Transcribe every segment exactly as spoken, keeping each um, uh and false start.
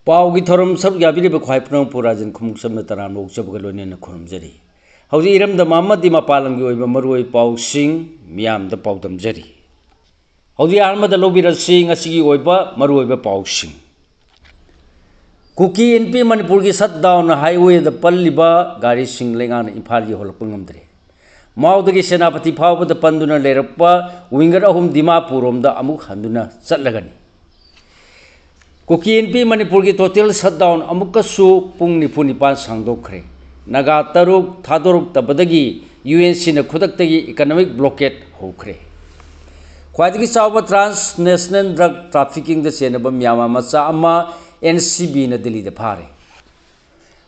ꯄꯥꯎꯒꯤ ꯊꯧꯔꯝ ꯁꯔꯨꯛ ꯌꯥꯕꯤꯔꯤꯕ ꯈ꯭ꯋꯥꯏ ꯄꯨꯝꯅꯃꯛꯄꯨ ꯔꯥꯖꯦꯟ ꯈꯨꯃꯨꯛꯆꯝꯅ ꯇꯔꯥꯝꯅ ꯑꯣꯛꯆꯕꯒ ꯂꯣꯏꯅꯅ ꯈꯨꯔꯨꯝꯖꯔꯤ꯫ ꯍꯧꯖꯤꯛ ꯏꯔꯝꯗꯝ ꯑꯃꯗꯤ ꯃꯄꯥꯟ ꯂꯝꯒꯤ ꯑꯣꯏꯕ ꯃꯔꯨꯑꯣꯏꯕ ꯄꯥꯎꯁꯤꯡ ꯃꯤꯌꯥꯝꯗ ꯄꯥꯎꯗꯝꯖꯔꯤ꯫ ꯍꯧꯖꯤꯛ ꯑꯍꯥꯟꯕꯗ ꯂꯧꯕꯤꯔꯁꯤ ꯉꯁꯤꯒꯤ ꯑꯣꯏꯕ ꯃꯔꯨꯑꯣꯏꯕ ꯄꯥꯎꯁꯤꯡ꯫ ꯀꯨꯀꯤ ꯏꯟꯄꯤ ꯃꯅꯤꯄꯨꯔꯒꯤ ꯁꯠ ꯗꯥꯎꯟ ꯍꯥꯏꯋꯦꯗ ꯄꯜꯂꯤꯕ ꯒꯥꯔꯤꯁꯤꯡ ꯂꯩꯉꯥꯛꯅ ꯏꯝꯐꯥꯜ ꯌꯧꯍꯜꯂꯛꯄ ꯉꯝꯗ꯭ꯔꯦ꯫ ꯃꯥꯎꯗꯒꯤ ꯁꯦꯅꯥꯄꯇꯤ ꯐꯥꯎꯕꯗ ꯄꯟꯗꯨꯅ ꯂꯩꯔꯛꯄ ꯋꯤꯡꯒꯔ ꯑꯍꯨꯝ ꯗꯤꯃꯥꯄꯨꯔ ꯔꯣꯝꯗ ꯑꯃꯨꯛ ꯍꯟꯗꯨꯅ ꯆꯠꯂꯒꯅꯤ꯫ ꯀꯨꯀꯤ ꯏꯟꯄꯤ ꯃꯅꯤꯄꯨꯔꯒꯤ ꯇꯣꯇꯦꯜ ꯁꯠ ꯗꯥꯎꯟ ꯑꯃꯨꯛꯀꯁꯨ ꯄꯨꯡ ꯅꯤꯐꯨ ꯅꯤꯄꯥꯟ ꯁꯥꯡꯗꯣꯛꯈ꯭ꯔꯦ꯫ ꯅꯥꯒꯥ ꯇꯔꯨꯛ ꯊꯥꯗꯣꯔꯛꯇꯕꯗꯒꯤ ꯌꯨ ꯑꯦꯟ ꯁꯤꯅ ꯈꯨꯗꯛꯇꯒꯤ ꯏꯀꯅꯣꯃꯤꯛ ꯕ꯭ꯂꯣꯀꯦꯠ ꯍꯧꯈ꯭ꯔꯦ꯫ ꯈ꯭ꯋꯥꯏꯗꯒꯤ ꯆꯥꯎꯕ ꯇ꯭ꯔꯥꯟꯁ ꯅꯦꯁꯅꯦꯜ ꯗ꯭ꯔꯒ ꯇ꯭ꯔꯥꯐꯤꯀꯤꯡꯗ ꯆꯦꯟꯅꯕ ꯃ꯭ꯌꯥꯟꯃꯥꯔ ꯃꯆꯥ ꯑꯃ ꯑꯦꯟ ꯁꯤ ꯕꯤꯅ ꯗꯤꯜꯂꯤꯗ ꯐꯥꯔꯦ꯫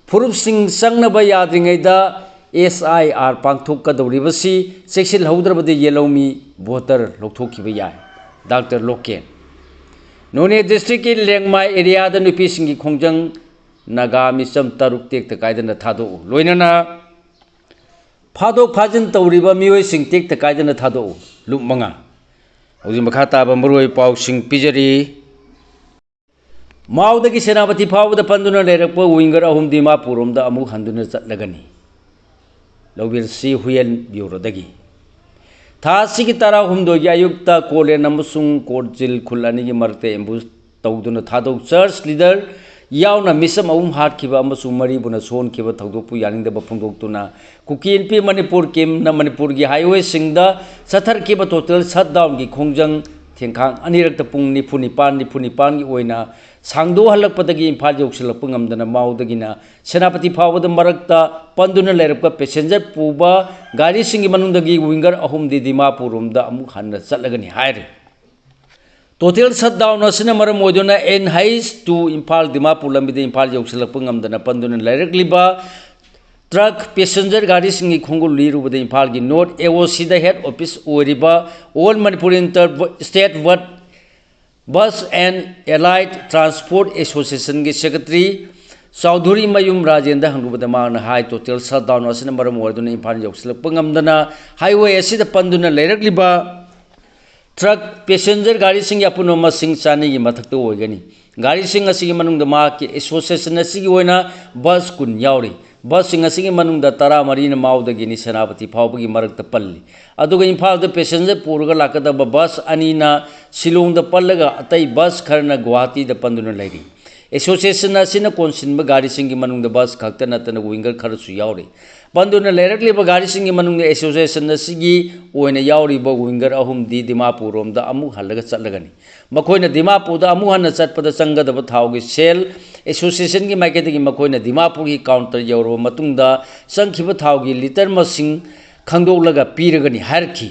ꯐꯨꯔꯨꯞꯁꯤꯡ ꯆꯪꯅꯕ ꯌꯥꯗ꯭ꯔꯤꯉꯩꯗ ꯑꯦꯁ ꯑꯥꯏ ꯑꯥꯔ ꯄꯥꯡꯊꯣꯛꯀꯗꯧꯔꯤꯕꯁꯤ ꯆꯦꯛꯁꯤꯜꯍꯧꯗ꯭ꯔꯕꯗꯤ ꯌꯦꯜꯍꯧꯃꯤ ꯚꯣꯇꯔ ꯂꯧꯊꯣꯛꯈꯤꯕ ꯌꯥꯏ꯫ Doctor local. ꯅꯣꯅꯦ ꯗꯤꯁꯇ꯭ꯔꯤꯛꯀꯤ ꯂꯦꯡꯃꯥꯏ ꯑꯦꯔꯤꯌꯥꯗ ꯅꯨꯄꯤꯁꯤꯡꯒꯤ ꯈꯣꯡꯖꯪ, ꯅꯥꯒꯥ ꯃꯤꯆꯝ ꯇꯔꯨꯛ ꯇꯦꯛꯇ ꯀꯥꯏꯗꯅ ꯊꯥꯗꯣꯛꯎ꯫ ꯂꯣꯏꯅꯅ ꯐꯥꯗꯣꯛ ꯐꯥꯖꯤꯟ ꯇꯧꯔꯤꯕ ꯃꯤꯑꯣꯏꯁꯤꯡ ꯇꯦꯛꯇ ꯀꯥꯏꯗꯅ ꯊꯥꯗꯣꯛꯎ꯫ ꯂꯨꯞ ꯃꯉꯥ꯫ ꯍꯧꯖꯤꯛ ꯃꯈꯥ ꯇꯥꯕ ꯃꯔꯨꯑꯣꯏꯕ ꯄꯥꯎꯁꯤꯡ ꯄꯤꯖꯔꯤ꯫ ꯃꯥꯎꯗꯒꯤ ꯁꯦꯅꯥꯄꯇꯤ ꯐꯥꯎꯕꯗ ꯄꯟꯗꯨꯅ ꯂꯩꯔꯛꯄ ꯋꯤꯡꯒꯔ ꯑꯍꯨꯝ ꯗꯤꯃꯥꯄꯨꯔ ꯔꯣꯝꯗ ꯑꯃꯨꯛ ꯍꯟꯗꯨꯅ ꯆꯠꯂꯒꯅꯤ꯫ ꯂꯧꯕꯤꯔꯁꯤ ꯍꯨꯌꯦꯟ ꯕ꯭ꯌꯨꯔꯣꯗꯒꯤ꯫ ꯊꯥ ꯑꯁꯤꯒꯤ ꯇꯔꯥꯍꯨꯝꯗꯣꯏꯒꯤ ꯑꯌꯨꯛꯇ ꯀꯣꯂꯦꯟ ꯑꯃꯁꯨꯡ ꯀꯣꯔꯖꯤꯜ ꯈꯨꯜ ꯑꯅꯤꯒꯤ ꯃꯔꯛꯇ ꯑꯦꯝꯕꯨꯁ ꯇꯧꯗꯨꯅ ꯊꯥꯗꯣꯛ ꯆꯔꯆ ꯂꯤꯗꯔ ꯌꯥꯎꯅ ꯃꯤꯆꯝ ꯑꯍꯨꯝ ꯍꯥꯠꯈꯤꯕ ꯑꯃꯁꯨꯡ ꯃꯔꯤꯕꯨꯅ ꯁꯣꯛꯍꯟꯈꯤꯕ ꯊꯧꯗꯣꯛꯄꯨ ꯌꯥꯅꯤꯡꯗꯕ ꯐꯣꯡꯗꯣꯛꯇꯨꯅ ꯀꯨꯀꯤ ꯏꯟꯄꯤ ꯃꯅꯤꯄꯨꯔ ꯀꯤꯝꯅ ꯃꯅꯤꯄꯨꯔꯒꯤ ꯍꯥꯏꯋꯦꯁꯤꯡꯗ ꯆꯠꯊꯔꯛꯈꯤꯕ ꯇꯣꯇꯦꯜ ꯁꯠ ꯗꯥꯎꯟꯒꯤ ꯈꯣꯡꯖꯪ ꯊꯦꯡꯈꯥꯡ ꯑꯅꯤꯔꯛꯇ ꯄꯨꯡ ꯅꯤꯐꯨ ꯅꯤꯄꯥꯟ, ꯅꯤꯐꯨ ꯅꯤꯄꯥꯟꯒꯤ ꯑꯣꯏꯅ ꯁꯥꯡꯗꯣꯛꯍꯜꯂꯛꯄꯗꯒꯤ ꯏꯝꯐꯥꯜ ꯌꯧꯁꯤꯜꯂꯛꯄ ꯉꯝꯗꯅ ꯃꯥꯎꯗꯒꯤꯅ ꯁꯦꯅꯥꯄꯇꯤ ꯐꯥꯎꯕꯗ ꯃꯔꯛꯇ ꯄꯟꯗꯨꯅ ꯂꯩꯔꯛꯄ ꯄꯦꯁꯦꯟꯖꯔ ꯄꯨꯕ ꯒꯥꯔꯤꯁꯤꯡꯒꯤ ꯃꯅꯨꯡꯗꯒꯤ ꯋꯤꯡꯒꯔ ꯑꯍꯨꯝꯗꯤ ꯗꯤꯃꯥꯄꯨꯔ ꯔꯣꯝꯗ ꯑꯃꯨꯛ ꯍꯟꯅ ꯆꯠꯂꯒꯅꯤ ꯍꯥꯏꯔꯤ꯫ ꯇꯣꯇꯦꯜ ꯁꯠ ꯗꯥꯎꯟ ꯑꯁꯤꯅ ꯃꯔꯝ ꯑꯣꯏꯗꯨꯅ N H two Imphal Dimapur ꯂꯝꯕꯤꯗ ꯏꯝꯐꯥꯜ ꯌꯧꯁꯤꯜꯂꯛꯄ ꯉꯝꯗꯅ ꯄꯟꯗꯨꯅ ꯂꯩꯔꯛꯂꯤꯕ ꯇ꯭ꯔꯛ ꯄꯦꯁꯦꯟꯖꯔ ꯒꯥꯔꯤꯁꯤꯡꯒꯤ ꯈꯣꯡꯒꯨꯜ ꯂꯤꯔꯨꯕꯗ ꯏꯝꯐꯥꯜꯒꯤ ꯅꯣꯔꯠ ꯑꯦ ꯑꯣ ꯁꯤꯗ ꯍꯦꯗ ꯑꯣꯐꯤꯁ ꯑꯣꯏꯔꯤꯕ all Manipur inter state bus and allied transport ꯑꯦꯁꯣꯁꯤꯌꯦꯁꯟꯒꯤ ꯁꯦꯀ꯭ꯔꯦꯇꯔꯤ ꯆꯧꯙꯨꯔꯤ ꯃꯌꯨꯝ ꯔꯥꯖꯦꯟꯗ ꯍꯪꯂꯨꯕꯗ ꯃꯍꯥꯛꯅ ꯍꯥꯏ, ꯇꯣꯇꯦꯜ ꯁꯠ ꯗꯥꯎꯟ ꯑꯁꯤꯅ ꯃꯔꯝ ꯑꯣꯏꯗꯨꯅ ꯏꯝꯐꯥꯜ ꯌꯧꯁꯤꯜꯂꯛꯄ ꯉꯝꯗꯅ ꯍꯥꯏꯋꯦ ꯑꯁꯤꯗ ꯄꯟꯗꯨꯅ ꯂꯩꯔꯛꯂꯤꯕ ꯇ꯭ꯔꯛ ꯄꯦꯁꯦꯟꯖꯔ ꯒꯥꯔꯤꯁꯤꯡꯒꯤ ꯑꯄꯨꯟꯕ ꯃꯁꯤꯡ ꯆꯅꯤꯒꯤ ꯃꯊꯛꯇ ꯑꯣꯏꯒꯅꯤ꯫ ꯒꯥꯔꯤꯁꯤꯡ ꯑꯁꯤꯒꯤ ꯃꯅꯨꯡꯗ ꯃꯍꯥꯛꯀꯤ ꯑꯦꯁꯣꯁꯤꯌꯦꯁꯟ ꯑꯁꯤꯒꯤ ꯑꯣꯏꯅ ꯕꯁ ꯀꯨꯟ ꯌꯥꯎꯔꯤ꯫ ꯕꯁꯁꯤꯡ ꯑꯁꯤꯒꯤ ꯃꯅꯨꯡꯗ ꯇꯔꯥꯃꯔꯤꯅ ꯃꯥꯎꯗꯒꯤꯅꯤ ꯁꯦꯅꯥꯄꯇꯤ ꯐꯥꯎꯕꯒꯤ ꯃꯔꯛꯇ ꯄꯜꯂꯤ꯫ ꯑꯗꯨꯒ ꯏꯝꯐꯥꯜꯗ ꯄꯦꯁꯦꯟꯖꯔ ꯄꯨꯔꯒ ꯂꯥꯛꯀꯗꯕ ꯕꯁ ꯑꯅꯤꯅ ꯁꯤꯂꯣꯡꯗ ꯄꯜꯂꯒ ꯑꯇꯩ ꯕꯁ ꯈꯔꯅ ꯒꯨꯋꯥꯍꯥꯇꯤꯗ ꯄꯟꯗꯨꯅ ꯂꯩꯔꯤ꯫ ꯑꯦꯁꯣꯁꯤꯌꯦꯁꯟ ꯑꯁꯤꯅ ꯀꯣꯟꯁꯤꯟꯕ ꯒꯥꯔꯤꯁꯤꯡꯒꯤ ꯃꯅꯨꯡꯗ ꯕꯁ ꯈꯛꯇ ꯅꯠꯇꯅ ꯋꯤꯡꯒꯔ ꯈꯔꯁꯨ ꯌꯥꯎꯔꯤ꯫ ꯄꯟꯗꯨꯅ ꯂꯩꯔꯛꯂꯤꯕ ꯒꯥꯔꯤꯁꯤꯡꯒꯤ ꯃꯅꯨꯡꯗ ꯑꯦꯁꯣꯁꯤꯌꯦꯁꯟ ꯑꯁꯤꯒꯤ ꯑꯣꯏꯅ ꯌꯥꯎꯔꯤꯕ ꯋꯤꯡꯒꯔ ꯑꯍꯨꯝꯗꯤ ꯗꯤꯃꯥꯄꯨꯔ ꯔꯣꯝꯗ ꯑꯃꯨꯛ ꯍꯜꯂꯒ ꯆꯠꯂꯒꯅꯤ꯫ ꯃꯈꯣꯏꯅ ꯗꯤꯃꯥꯄꯨꯔꯗ ꯑꯃꯨꯛ ꯍꯟꯅ ꯆꯠꯄꯗ ꯆꯪꯒꯗꯕ ꯊꯥꯎꯒꯤ ꯁꯦꯜ ꯑꯦꯁꯣꯁꯤꯌꯦꯁꯟꯒꯤ ꯃꯥꯏꯀꯩꯗꯒꯤ ꯃꯈꯣꯏꯅ ꯗꯤꯃꯥꯄꯨꯔꯒꯤ ꯀꯥꯎꯟꯇꯔ ꯌꯧꯔꯕ ꯃꯇꯨꯡꯗ ꯆꯪꯈꯤꯕ ꯊꯥꯎꯒꯤ ꯂꯤꯇꯔ ꯃꯁꯤꯡ ꯈꯪꯗꯣꯛꯂꯒ ꯄꯤꯔꯒꯅꯤ ꯍꯥꯏꯔꯛꯈꯤ꯫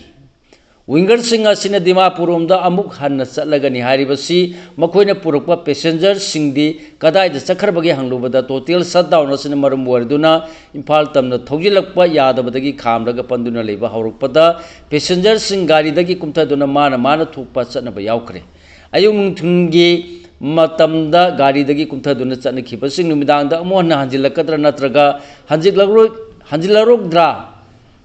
ꯋꯤꯡꯒꯔꯁꯤꯡ ꯑꯁꯤꯅ ꯗꯤꯃꯥꯄꯨꯔ ꯔꯣꯝꯗ ꯑꯃꯨꯛ ꯍꯟꯅ ꯆꯠꯂꯒꯅꯤ ꯍꯥꯏꯔꯤꯕꯁꯤ ꯃꯈꯣꯏꯅ ꯄꯨꯔꯛꯄ ꯄꯦꯁꯦꯟꯖꯔꯁꯤꯡꯗꯤ ꯀꯗꯥꯏꯗ ꯆꯠꯈ꯭ꯔꯕꯒꯦ ꯍꯪꯂꯨꯕꯗ ꯇꯣꯇꯦꯜ ꯁꯠꯗꯥꯎꯟ ꯑꯁꯤꯅ ꯃꯔꯝ ꯑꯣꯏꯔꯗꯨꯅ ꯏꯝꯐꯥꯜ ꯇꯝꯅ ꯊꯧꯖꯤꯜꯂꯛꯄ ꯌꯥꯗꯕꯗꯒꯤ ꯈꯥꯝꯂꯒ ꯄꯟꯗꯨꯅ ꯂꯩꯕ ꯍꯧꯔꯛꯄꯗ ꯄꯦꯁꯦꯟꯖꯔꯁꯤꯡ ꯒꯥꯔꯤꯗꯒꯤ ꯀꯨꯝꯊꯗꯨꯅ ꯃꯥꯅ ꯃꯥꯅ ꯊꯣꯛꯄ ꯆꯠꯅꯕ ꯌꯥꯎꯈ꯭ꯔꯦ꯫ ꯑꯌꯨꯛ ꯅꯨꯡꯊꯤꯜꯒꯤ ꯃꯇꯝꯗ ꯒꯥꯔꯤꯗꯒꯤ ꯀꯨꯝꯊꯗꯨꯅ ꯆꯠꯅꯈꯤꯕꯁꯤꯡ ꯅꯨꯃꯤꯗꯥꯡꯗ ꯑꯃꯨꯛ ꯍꯟꯅ ꯍꯟꯖꯤꯜꯂꯛꯀꯗ꯭ꯔꯥ ꯅꯠꯇ꯭ꯔꯒ ꯍꯟꯖꯤꯜꯂꯛꯂꯣꯏ-, ꯍꯟꯖꯤꯜꯂꯛꯂꯣꯏꯗ꯭ꯔꯥ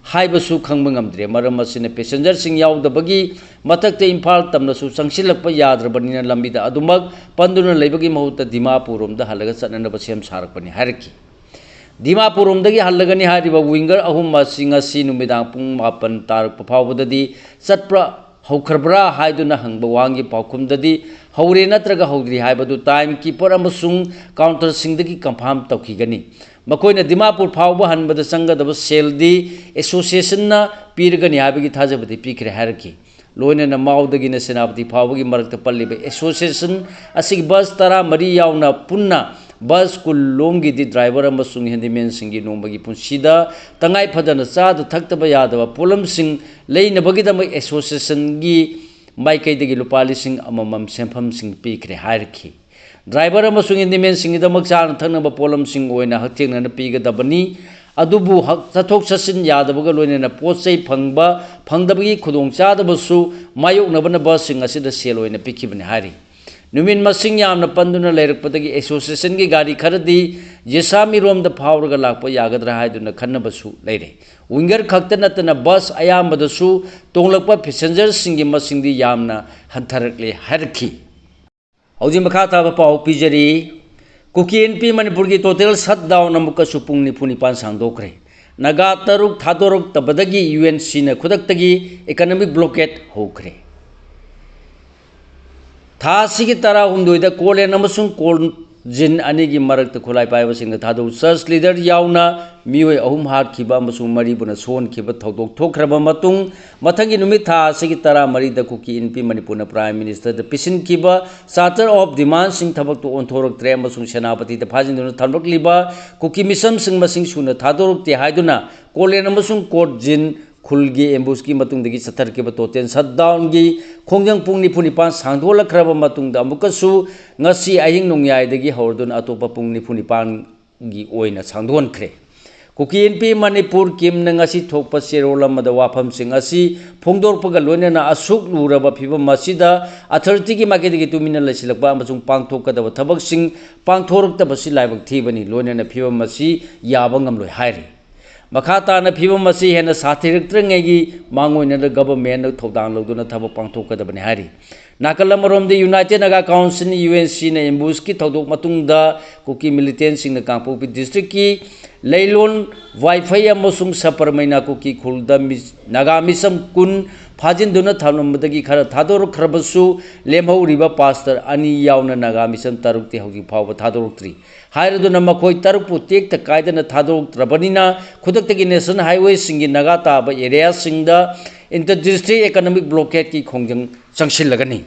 ꯍꯥꯏꯕꯁꯨ ꯈꯪꯕ ꯉꯝꯗ꯭ꯔꯦ꯫ ꯃꯔꯝ ꯑꯁꯤꯅ ꯄꯦꯁꯦꯟꯖꯔꯁꯤꯡ ꯌꯥꯎꯗꯕꯒꯤ ꯃꯊꯛꯇ ꯏꯝꯐꯥꯜ ꯇꯝꯅꯁꯨ ꯆꯪꯁꯤꯜꯂꯛꯄ ꯌꯥꯗ꯭ꯔꯕꯅꯤꯅ ꯂꯝꯕꯤꯗ ꯑꯗꯨꯃꯛ ꯄꯟꯗꯨꯅ ꯂꯩꯕꯒꯤ ꯃꯍꯨꯠꯇ ꯗꯤꯃꯥꯄꯨꯔ ꯔꯣꯝꯗ ꯍꯜꯂꯒ ꯆꯠꯅꯅꯕ ꯁꯦꯝ ꯁꯥꯔꯛꯄꯅꯤ ꯍꯥꯏꯔꯛꯈꯤ꯫ ꯗꯤꯃꯥꯄꯨꯔ ꯔꯣꯝꯗꯒꯤ ꯍꯜꯂꯒꯅꯤ ꯍꯥꯏꯔꯤꯕ ꯋꯤꯡꯒꯔ ꯑꯍꯨꯝ ꯑꯁꯤ ꯉꯁꯤ ꯅꯨꯃꯤꯗꯥꯡ ꯄꯨꯡ ꯃꯥꯄꯟ ꯇꯥꯔꯛꯄ ꯐꯥꯎꯕꯗꯗꯤ ꯆꯠꯄ꯭ꯔꯥ ꯍꯧꯈ꯭ꯔꯕ꯭ꯔꯥ ꯍꯥꯏꯗꯨꯅ ꯍꯪꯕ ꯋꯥꯍꯪꯒꯤ ꯄꯥꯎꯈꯨꯝꯗꯗꯤ ꯍꯧꯔꯦ ꯅꯠꯇ꯭ꯔꯒ ꯍꯧꯗ꯭ꯔꯤ ꯍꯥꯏꯕꯗꯨ ꯇꯥꯏꯝ ꯀꯤꯄꯔ ꯑꯃꯁꯨꯡ ꯀꯥꯎꯟꯇꯔꯁꯤꯡꯗꯒꯤ ꯀꯟꯐꯥꯝ ꯇꯧꯈꯤꯒꯅꯤ꯫ ꯃꯈꯣꯏꯅ ꯗꯤꯃꯥꯄꯨꯔ ꯐꯥꯎꯕ ꯍꯟꯕꯗ ꯆꯪꯒꯗꯕ ꯁꯦꯜꯗꯤ ꯑꯦꯁꯣꯁꯤꯌꯦꯁꯟꯅ ꯄꯤꯔꯒꯅꯤ ꯍꯥꯏꯕꯒꯤ ꯊꯥꯖꯕꯗꯤ ꯄꯤꯈ꯭ꯔꯦ ꯍꯥꯏꯔꯛꯈꯤ꯫ ꯂꯣꯏꯅꯅ ꯃꯥꯎꯗꯒꯤꯅ ꯁꯦꯅꯥꯄꯇꯤ ꯐꯥꯎꯕꯒꯤ ꯃꯔꯛꯇ ꯄꯜꯂꯤꯕ ꯑꯦꯁꯣꯁꯤꯌꯦꯁꯟ ꯑꯁꯤꯒꯤ ꯕꯁ ꯇꯔꯥꯃꯔꯤ ꯌꯥꯎꯅ ꯄꯨꯟꯅ ꯕꯁ ꯀꯨꯟ ꯂꯣꯝꯒꯤꯗꯤ ꯗ꯭ꯔꯥꯏꯚꯔ ꯑꯃꯁꯨꯡ ꯍꯦꯟꯗꯤꯃꯦꯟꯁꯤꯡꯒꯤ ꯅꯣꯡꯃꯒꯤ ꯄꯨꯟꯁꯤꯗ ꯇꯉꯥꯏ ꯐꯗꯅ ꯆꯥꯗ ꯊꯛꯇꯕ ꯌꯥꯗꯕ ꯄꯣꯠꯂꯝꯁꯤꯡ ꯂꯩꯅꯕꯒꯤꯗꯃꯛ ꯑꯦꯁꯣꯁꯤꯌꯦꯁꯟꯒꯤ ꯃꯥꯏꯀꯩꯗꯒꯤ ꯂꯨꯄꯥ ꯂꯤꯁꯤꯡ ꯑꯃꯃꯝ ꯁꯦꯟꯐꯝꯁꯤꯡ ꯄꯤꯈ꯭ꯔꯦ ꯍꯥꯏꯔꯛꯈꯤ꯫ ꯗ꯭ꯔꯥꯏꯚꯔ ꯑꯃꯁꯨꯡ ꯍꯦꯟꯗꯤꯃꯦꯟꯁꯤꯡꯒꯤꯗꯃꯛ ꯆꯥꯅ ꯊꯛꯅꯕ ꯄꯣꯠꯂꯝꯁꯤꯡ ꯑꯣꯏꯅ ꯍꯛꯊꯦꯡꯅꯅ ꯄꯤꯒꯗꯕꯅꯤ꯫ ꯑꯗꯨꯕꯨ ꯍꯛ-, ꯆꯠꯊꯣꯛ ꯆꯠꯁꯤꯟ ꯌꯥꯗꯕꯒ ꯂꯣꯏꯅꯅ ꯄꯣꯠ ꯆꯩ ꯐꯪꯕ ꯐꯪꯗꯕꯒꯤ ꯈꯨꯗꯣꯡꯆꯥꯗꯕꯁꯨ ꯃꯥꯌꯣꯛꯅꯕꯅ ꯕꯁꯁꯤꯡ ꯑꯁꯤꯗ ꯁꯦꯜ ꯑꯣꯏꯅ ꯄꯤꯈꯤꯕꯅꯤ ꯍꯥꯏꯔꯤ꯫ ꯅꯨꯃꯤꯠ ꯃꯁꯤꯡ ꯌꯥꯝꯅ ꯄꯟꯗꯨꯅ ꯂꯩꯔꯛꯄꯗꯒꯤ ꯑꯦꯁꯣꯁꯤꯌꯦꯁꯟꯒꯤ ꯒꯥꯔꯤ ꯈꯔꯗꯤ ꯖꯦꯁꯥꯃꯤꯔꯣꯝꯗ ꯐꯥꯎꯔꯒ ꯂꯥꯛꯄ ꯌꯥꯒꯗ꯭ꯔꯥ ꯍꯥꯏꯗꯨꯅ ꯈꯟꯅꯕꯁꯨ ꯂꯩꯔꯦ꯫ ꯋꯤꯡꯒꯔ ꯈꯛꯇ ꯅꯠꯇꯅ ꯕꯁ ꯑꯌꯥꯝꯕꯗꯁꯨ ꯇꯣꯡꯂꯛꯄ ꯄꯦꯁꯦꯟꯖꯔꯁꯤꯡꯒꯤ ꯃꯁꯤꯡꯗꯤ ꯌꯥꯝꯅ ꯍꯟꯊꯔꯛꯂꯦ ꯍꯥꯏꯔꯛꯈꯤ꯫ ꯍꯧꯖꯤꯛ ꯃꯈꯥ ꯇꯥꯕ ꯄꯥꯎ ꯄꯤꯖꯔꯤ꯫ ꯀꯨꯀꯤ ꯏꯟꯄꯤ ꯃꯅꯤꯄꯨꯔꯒꯤ ꯇꯣꯇꯦꯜ ꯁꯠ ꯗꯥꯎꯟ ꯑꯃꯨꯛꯀꯁꯨ ꯄꯨꯡ ꯅꯤꯐꯨ ꯅꯤꯄꯥꯟ ꯁꯥꯡꯗꯣꯛꯈ꯭ꯔꯦ꯫ ꯅꯥꯒꯥ ꯇꯔꯨꯛ ꯊꯥꯗꯣꯔꯛꯇꯕꯗꯒꯤ ꯌꯨ ꯑꯦꯟ ꯁꯤꯅ ꯈꯨꯗꯛꯇꯒꯤ ꯏꯀꯅꯣꯃꯤꯛ ꯕ꯭ꯂꯣꯀꯦꯠ ꯍꯧꯈ꯭ꯔꯦ꯫ ꯊꯥ ꯑꯁꯤꯒꯤ ꯇꯔꯥꯍꯨꯝꯗꯣꯏꯗ ꯀꯣꯂꯦꯟ ꯑꯃꯁꯨꯡ ꯀꯣꯜꯖꯤꯟ ꯑꯅꯤꯒꯤ ꯃꯔꯛꯇ ꯈꯨꯠꯂꯥꯏ ꯄꯥꯏꯕꯁꯤꯡꯅ ꯊꯥꯗꯣꯛ ꯆꯔꯆ ꯂꯤꯗꯔ ꯌꯥꯎꯅ ꯃꯤꯑꯣꯏ ꯑꯍꯨꯝ ꯍꯥꯠꯈꯤꯕ ꯑꯃꯁꯨꯡ ꯃꯔꯤꯕꯨꯅ ꯁꯣꯛꯍꯟꯈꯤꯕ ꯊꯧꯗꯣꯛ ꯊꯣꯛꯈ꯭ꯔꯕ ꯃꯇꯨꯡ, ꯃꯊꯪꯒꯤ ꯅꯨꯃꯤꯠ ꯊꯥ ꯑꯁꯤꯒꯤ ꯇꯔꯥꯃꯔꯤꯗ ꯀꯨꯀꯤ ꯏꯟꯄꯤ ꯃꯅꯤꯄꯨꯔꯅ ꯄ꯭ꯔꯥꯏꯝ ꯃꯤꯅꯤꯁꯇꯔꯗ ꯄꯤꯁꯤꯟꯈꯤꯕ ꯆꯥꯔꯇꯔ ꯑꯣꯐ ꯗꯤꯃꯥꯟꯁꯤꯡ ꯊꯕꯛꯇ ꯑꯣꯟꯊꯣꯔꯛꯇ꯭ꯔꯦ ꯑꯃꯁꯨꯡ ꯁꯦꯅꯥꯄꯇꯤꯗ ꯐꯥꯖꯤꯟꯗꯨꯅ ꯊꯝꯂꯛꯂꯤꯕ ꯀꯨꯀꯤ ꯃꯤꯁꯝꯁꯤꯡ ꯃꯁꯤꯡ ꯁꯨꯅ ꯊꯥꯗꯣꯔꯛꯇꯦ ꯍꯥꯏꯗꯨꯅ ꯀꯣꯂꯦꯟ ꯑꯃꯁꯨꯡ ꯀꯣꯠꯖꯤꯟ ꯈꯨꯜꯒꯤ ꯑꯦꯝꯕꯨꯁꯀꯤ ꯃꯇꯨꯡꯗꯒꯤ ꯆꯠꯊꯔꯛꯈꯤꯕ ꯇꯣꯇꯦꯜ ꯁꯠꯗꯥꯎꯟꯒꯤ ꯈꯣꯡꯖꯪ ꯄꯨꯡ ꯅꯤꯐꯨ ꯅꯤꯄꯥꯟ ꯁꯥꯡꯗꯣꯛꯂꯛꯈ꯭ꯔꯕ ꯃꯇꯨꯡꯗ ꯑꯃꯨꯛꯀꯁꯨ ꯉꯁꯤ ꯑꯍꯤꯡ ꯅꯣꯡꯌꯥꯏꯗꯒꯤ ꯍꯧꯔꯗꯨꯅ ꯑꯇꯣꯞꯄ ꯄꯨꯡ ꯅꯤꯐꯨ ꯅꯤꯄꯥꯟꯒꯤ ꯑꯣꯏꯅ ꯁꯥꯡꯗꯣꯛꯍꯟꯈ꯭ꯔꯦ꯫ ꯀꯨꯀꯤ ꯏꯟꯄꯤ ꯃꯅꯤꯄꯨꯔ ꯀꯤꯝꯅ ꯉꯁꯤ ꯊꯣꯛꯄ ꯆꯦꯔꯣꯜ ꯑꯃꯗ ꯋꯥꯐꯝꯁꯤꯡ ꯑꯁꯤ ꯐꯣꯡꯗꯣꯔꯛꯄꯒ ꯂꯣꯏꯅꯅ ꯑꯁꯨꯛ ꯂꯨꯔꯕ ꯐꯤꯕꯝ ꯑꯁꯤꯗ ꯑꯊꯣꯔꯤꯇꯤꯒꯤ ꯃꯥꯏꯀꯩꯗꯒꯤ ꯇꯨꯃꯤꯟꯅ ꯂꯩꯁꯤꯜꯂꯛꯄ ꯑꯃꯁꯨꯡ ꯄꯥꯡꯊꯣꯛꯀꯗꯕ ꯊꯕꯛꯁꯤꯡ ꯄꯥꯡꯊꯣꯔꯛꯇꯕꯁꯤ ꯂꯥꯏꯕꯛ ꯊꯤꯕꯅꯤ, ꯂꯣꯏꯅꯅ ꯐꯤꯕꯝ ꯑꯁꯤ ꯌꯥꯕ ꯉꯝꯂꯣꯏ ꯍꯥꯏꯔꯤ꯫ ꯃꯈꯥ ꯇꯥꯅ ꯐꯤꯕꯝ ꯑꯁꯤ ꯍꯦꯟꯅ ꯁꯥꯊꯤꯔꯛꯇ꯭ꯔꯤꯉꯩꯒꯤ ꯃꯥꯡꯑꯣꯏꯅꯅ ꯒꯚꯔꯟꯃꯦꯟꯠꯅ ꯊꯧꯗꯥꯡ ꯂꯧꯗꯨꯅ ꯊꯕꯛ ꯄꯥꯡꯊꯣꯛꯀꯗꯕꯅꯤ ꯍꯥꯏꯔꯤ꯫ ꯅꯥꯀꯜ ꯑꯃꯔꯣꯝꯗ ꯌꯨꯅꯥꯏꯇꯦꯗ ꯅꯥꯒꯥ ꯀꯥꯎꯟꯁꯤꯜꯅ ꯌꯨ ꯑꯦꯟ ꯁꯤꯅ ꯑꯦꯝꯕꯨꯁꯀꯤ ꯊꯧꯗꯣꯛ ꯃꯇꯨꯡꯗ ꯀꯨꯀꯤ ꯃꯤꯂꯤꯇꯦꯟꯁꯤꯡꯅ ꯀꯥꯡꯄꯣꯛꯄꯤ ꯗꯤꯁꯇ꯭ꯔꯤꯛꯀꯤ ꯂꯩꯂꯣꯟ, ꯋꯥꯏꯐꯩ ꯑꯃꯁꯨꯡ ꯁꯄꯔꯃꯩꯅꯥ ꯀꯨꯀꯤ ꯈꯨꯜꯗ ꯃꯤ-, ꯅꯥꯒꯥ ꯃꯤꯁꯝ ꯀꯨꯟ ꯐꯥꯖꯤꯟꯗꯨꯅ ꯊꯝꯂꯝꯕꯗꯒꯤ ꯈꯔ ꯊꯥꯗꯣꯔꯛꯈ꯭ꯔꯕꯁꯨ ꯂꯦꯝꯍꯧꯔꯤꯕ ꯄꯥꯁꯇꯔ ꯑꯅꯤ ꯌꯥꯎꯅ ꯅꯥꯒꯥ ꯃꯤꯁꯝ ꯇꯔꯨꯛꯇꯤ ꯍꯧꯖꯤꯛ ꯐꯥꯎꯕ ꯊꯥꯗꯣꯔꯛꯇ꯭ꯔꯤ꯫ ꯍꯥꯏꯔꯗꯨꯅ ꯃꯈꯣꯏ ꯇꯔꯨꯛꯄꯨ ꯇꯦꯛꯇ ꯀꯥꯏꯗꯅ ꯊꯥꯗꯣꯔꯛꯇ꯭ꯔꯕꯅꯤꯅ ꯈꯨꯗꯛꯇꯒꯤ ꯅꯦꯁꯅꯦꯜ ꯍꯥꯏꯋꯦꯁꯤꯡꯒꯤ ꯅꯥꯒꯥ ꯇꯥꯕ ꯑꯦꯔꯤꯌꯥꯁꯤꯡꯗ ꯏꯟꯇꯔ ꯗꯤꯁꯇ꯭ꯔꯤꯛ ꯏꯀꯅꯣꯃꯤꯛ ꯕ꯭ꯂꯣꯀꯦꯠꯀꯤ ꯈꯣꯡꯖꯪ ꯆꯪꯁꯤꯜꯂꯒꯅꯤ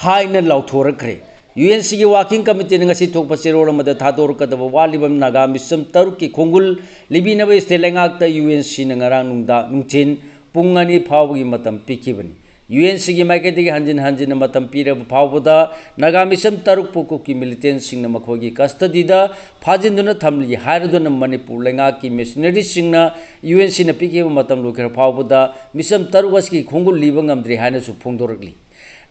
ꯍꯥꯏꯅ ꯂꯥꯎꯊꯣꯔꯛꯈ꯭ꯔꯦ꯫ ꯌꯨ ꯑꯦꯟ ꯁꯤꯒꯤ ꯋꯥꯔꯀꯤꯡ ꯀꯃꯤꯇꯤꯅ ꯉꯁꯤ ꯊꯣꯛꯄ ꯆꯦꯔꯣꯜ ꯑꯃꯗ ꯊꯥꯗꯣꯔꯛꯀꯗꯕ ꯋꯥꯠꯂꯤꯕ ꯅꯥꯒꯥ ꯃꯤꯁꯝ ꯇꯔꯨꯛꯀꯤ ꯈꯣꯡꯒꯨꯜ ꯂꯤꯕꯤꯅꯕ ꯁ꯭ꯇꯦꯠ ꯂꯩꯉꯥꯛꯇ ꯌꯨ ꯑꯦꯟ ꯁꯤꯅ ꯉꯔꯥꯡ ꯅꯨꯡꯗꯥꯡ ꯅꯨꯡꯊꯤꯜ ꯄꯨꯡ ꯑꯅꯤ ꯐꯥꯎꯕꯒꯤ ꯃꯇꯝ ꯄꯤꯈꯤꯕꯅꯤ꯫ ꯌꯨ ꯑꯦꯟ ꯁꯤꯒꯤ ꯃꯥꯏꯀꯩꯗꯒꯤ ꯍꯟꯖꯤꯟ ꯍꯟꯖꯤꯟꯅ ꯃꯇꯝ ꯄꯤꯔꯕ ꯐꯥꯎꯕꯗ ꯅꯥꯒꯥ ꯃꯤꯁꯝ ꯇꯔꯨꯛꯄꯨ ꯀꯨꯀꯤ ꯃꯤꯂꯤꯇꯦꯟꯁꯤꯡꯅ ꯃꯈꯣꯏꯒꯤ ꯀꯁꯇꯗꯤꯗ ꯐꯥꯖꯤꯟꯗꯨꯅ ꯊꯝꯂꯤ ꯍꯥꯏꯔꯗꯨꯅ ꯃꯅꯤꯄꯨꯔ ꯂꯩꯉꯥꯛꯀꯤ ꯃꯤꯁꯅꯔꯤꯁꯤꯡꯅ ꯌꯨ ꯑꯦꯟ ꯁꯤꯅ ꯄꯤꯈꯤꯕ ꯃꯇꯝ ꯂꯣꯏꯈ꯭ꯔ ꯐꯥꯎꯕꯗ ꯃꯤꯁꯝ ꯇꯔꯨꯛ ꯑꯁꯤꯒꯤ ꯈꯣꯡꯒꯨꯜ ꯂꯤꯕ ꯉꯝꯗ꯭ꯔꯤ ꯍꯥꯏꯅꯁꯨ ꯐꯣꯡꯗꯣꯔꯛꯂꯤ꯫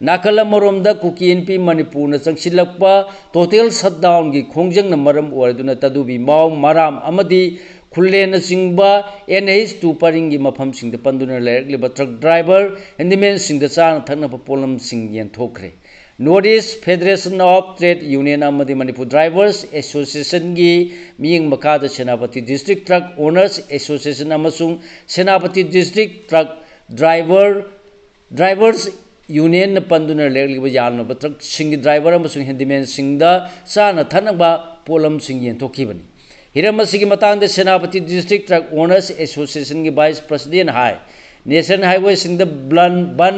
ꯅꯥꯀꯜ ꯑꯃꯔꯣꯝꯗ ꯀꯨꯀꯤ ꯏꯟꯄꯤ ꯃꯅꯤꯄꯨꯔꯅ ꯆꯪꯁꯤꯜꯂꯛꯄ ꯇꯣꯇꯦꯜ ꯁꯠꯗꯥꯎꯟꯒꯤ ꯈꯣꯡꯖꯪꯅ ꯃꯔꯝ ꯑꯣꯏꯔꯗꯨꯅ ꯇꯗꯨꯕꯤ ꯃꯥꯎ, ꯃꯔꯥꯝ ꯑꯃꯗꯤ ꯈꯨꯜꯂꯦꯟꯅꯆꯤꯡꯕ ꯑꯦꯟ ꯑꯩꯆ ꯇꯨ ꯄꯔꯤꯡꯒꯤ ꯃꯐꯝꯁꯤꯡꯗ ꯄꯟꯗꯨꯅ ꯂꯩꯔꯛꯂꯤꯕ ꯇ꯭ꯔꯛ ꯗ꯭ꯔꯥꯏꯚꯔ, ꯍꯦꯟꯗꯤꯃꯦꯟꯁꯤꯡꯗ ꯆꯥꯅ ꯊꯛꯅꯕ ꯄꯣꯠꯂꯝꯁꯤꯡ ꯌꯦꯟꯊꯣꯛꯈ꯭ꯔꯦ꯫ North East Federation of Trade Union ꯑꯃꯗꯤ Manipur Drivers Associationꯒꯤ ꯃꯤꯠꯌꯦꯡ ꯃꯈꯥꯗ Senapati District Truck Owners Association ꯑꯃꯁꯨꯡ Senapati District Truck Driver, Drivers Unionꯅ ꯄꯟꯗꯨꯅ ꯂꯩꯔꯛꯂꯤꯕ ꯌꯥꯜꯂꯕ ꯇ꯭ꯔꯛꯁꯤꯡꯒꯤ ꯗ꯭ꯔꯥꯏꯚꯔ ꯑꯃꯁꯨꯡ ꯍꯦꯟꯗꯤꯃꯦꯟꯁꯤꯡꯗ ꯆꯥꯅ ꯊꯛꯅꯕ ꯄꯣꯠꯂꯝꯁꯤꯡ ꯌꯦꯟꯊꯣꯛꯈꯤꯕꯅꯤ꯫ ꯍꯤꯔꯝ ꯑꯁꯤꯒꯤ ꯃꯇꯥꯡꯗ Senapati District Truck Owners Associationꯒꯤ Vice President ꯍꯥꯏ, National Highwayꯁꯤꯡꯗ ꯕ꯭ꯂꯟ, ꯕꯟ,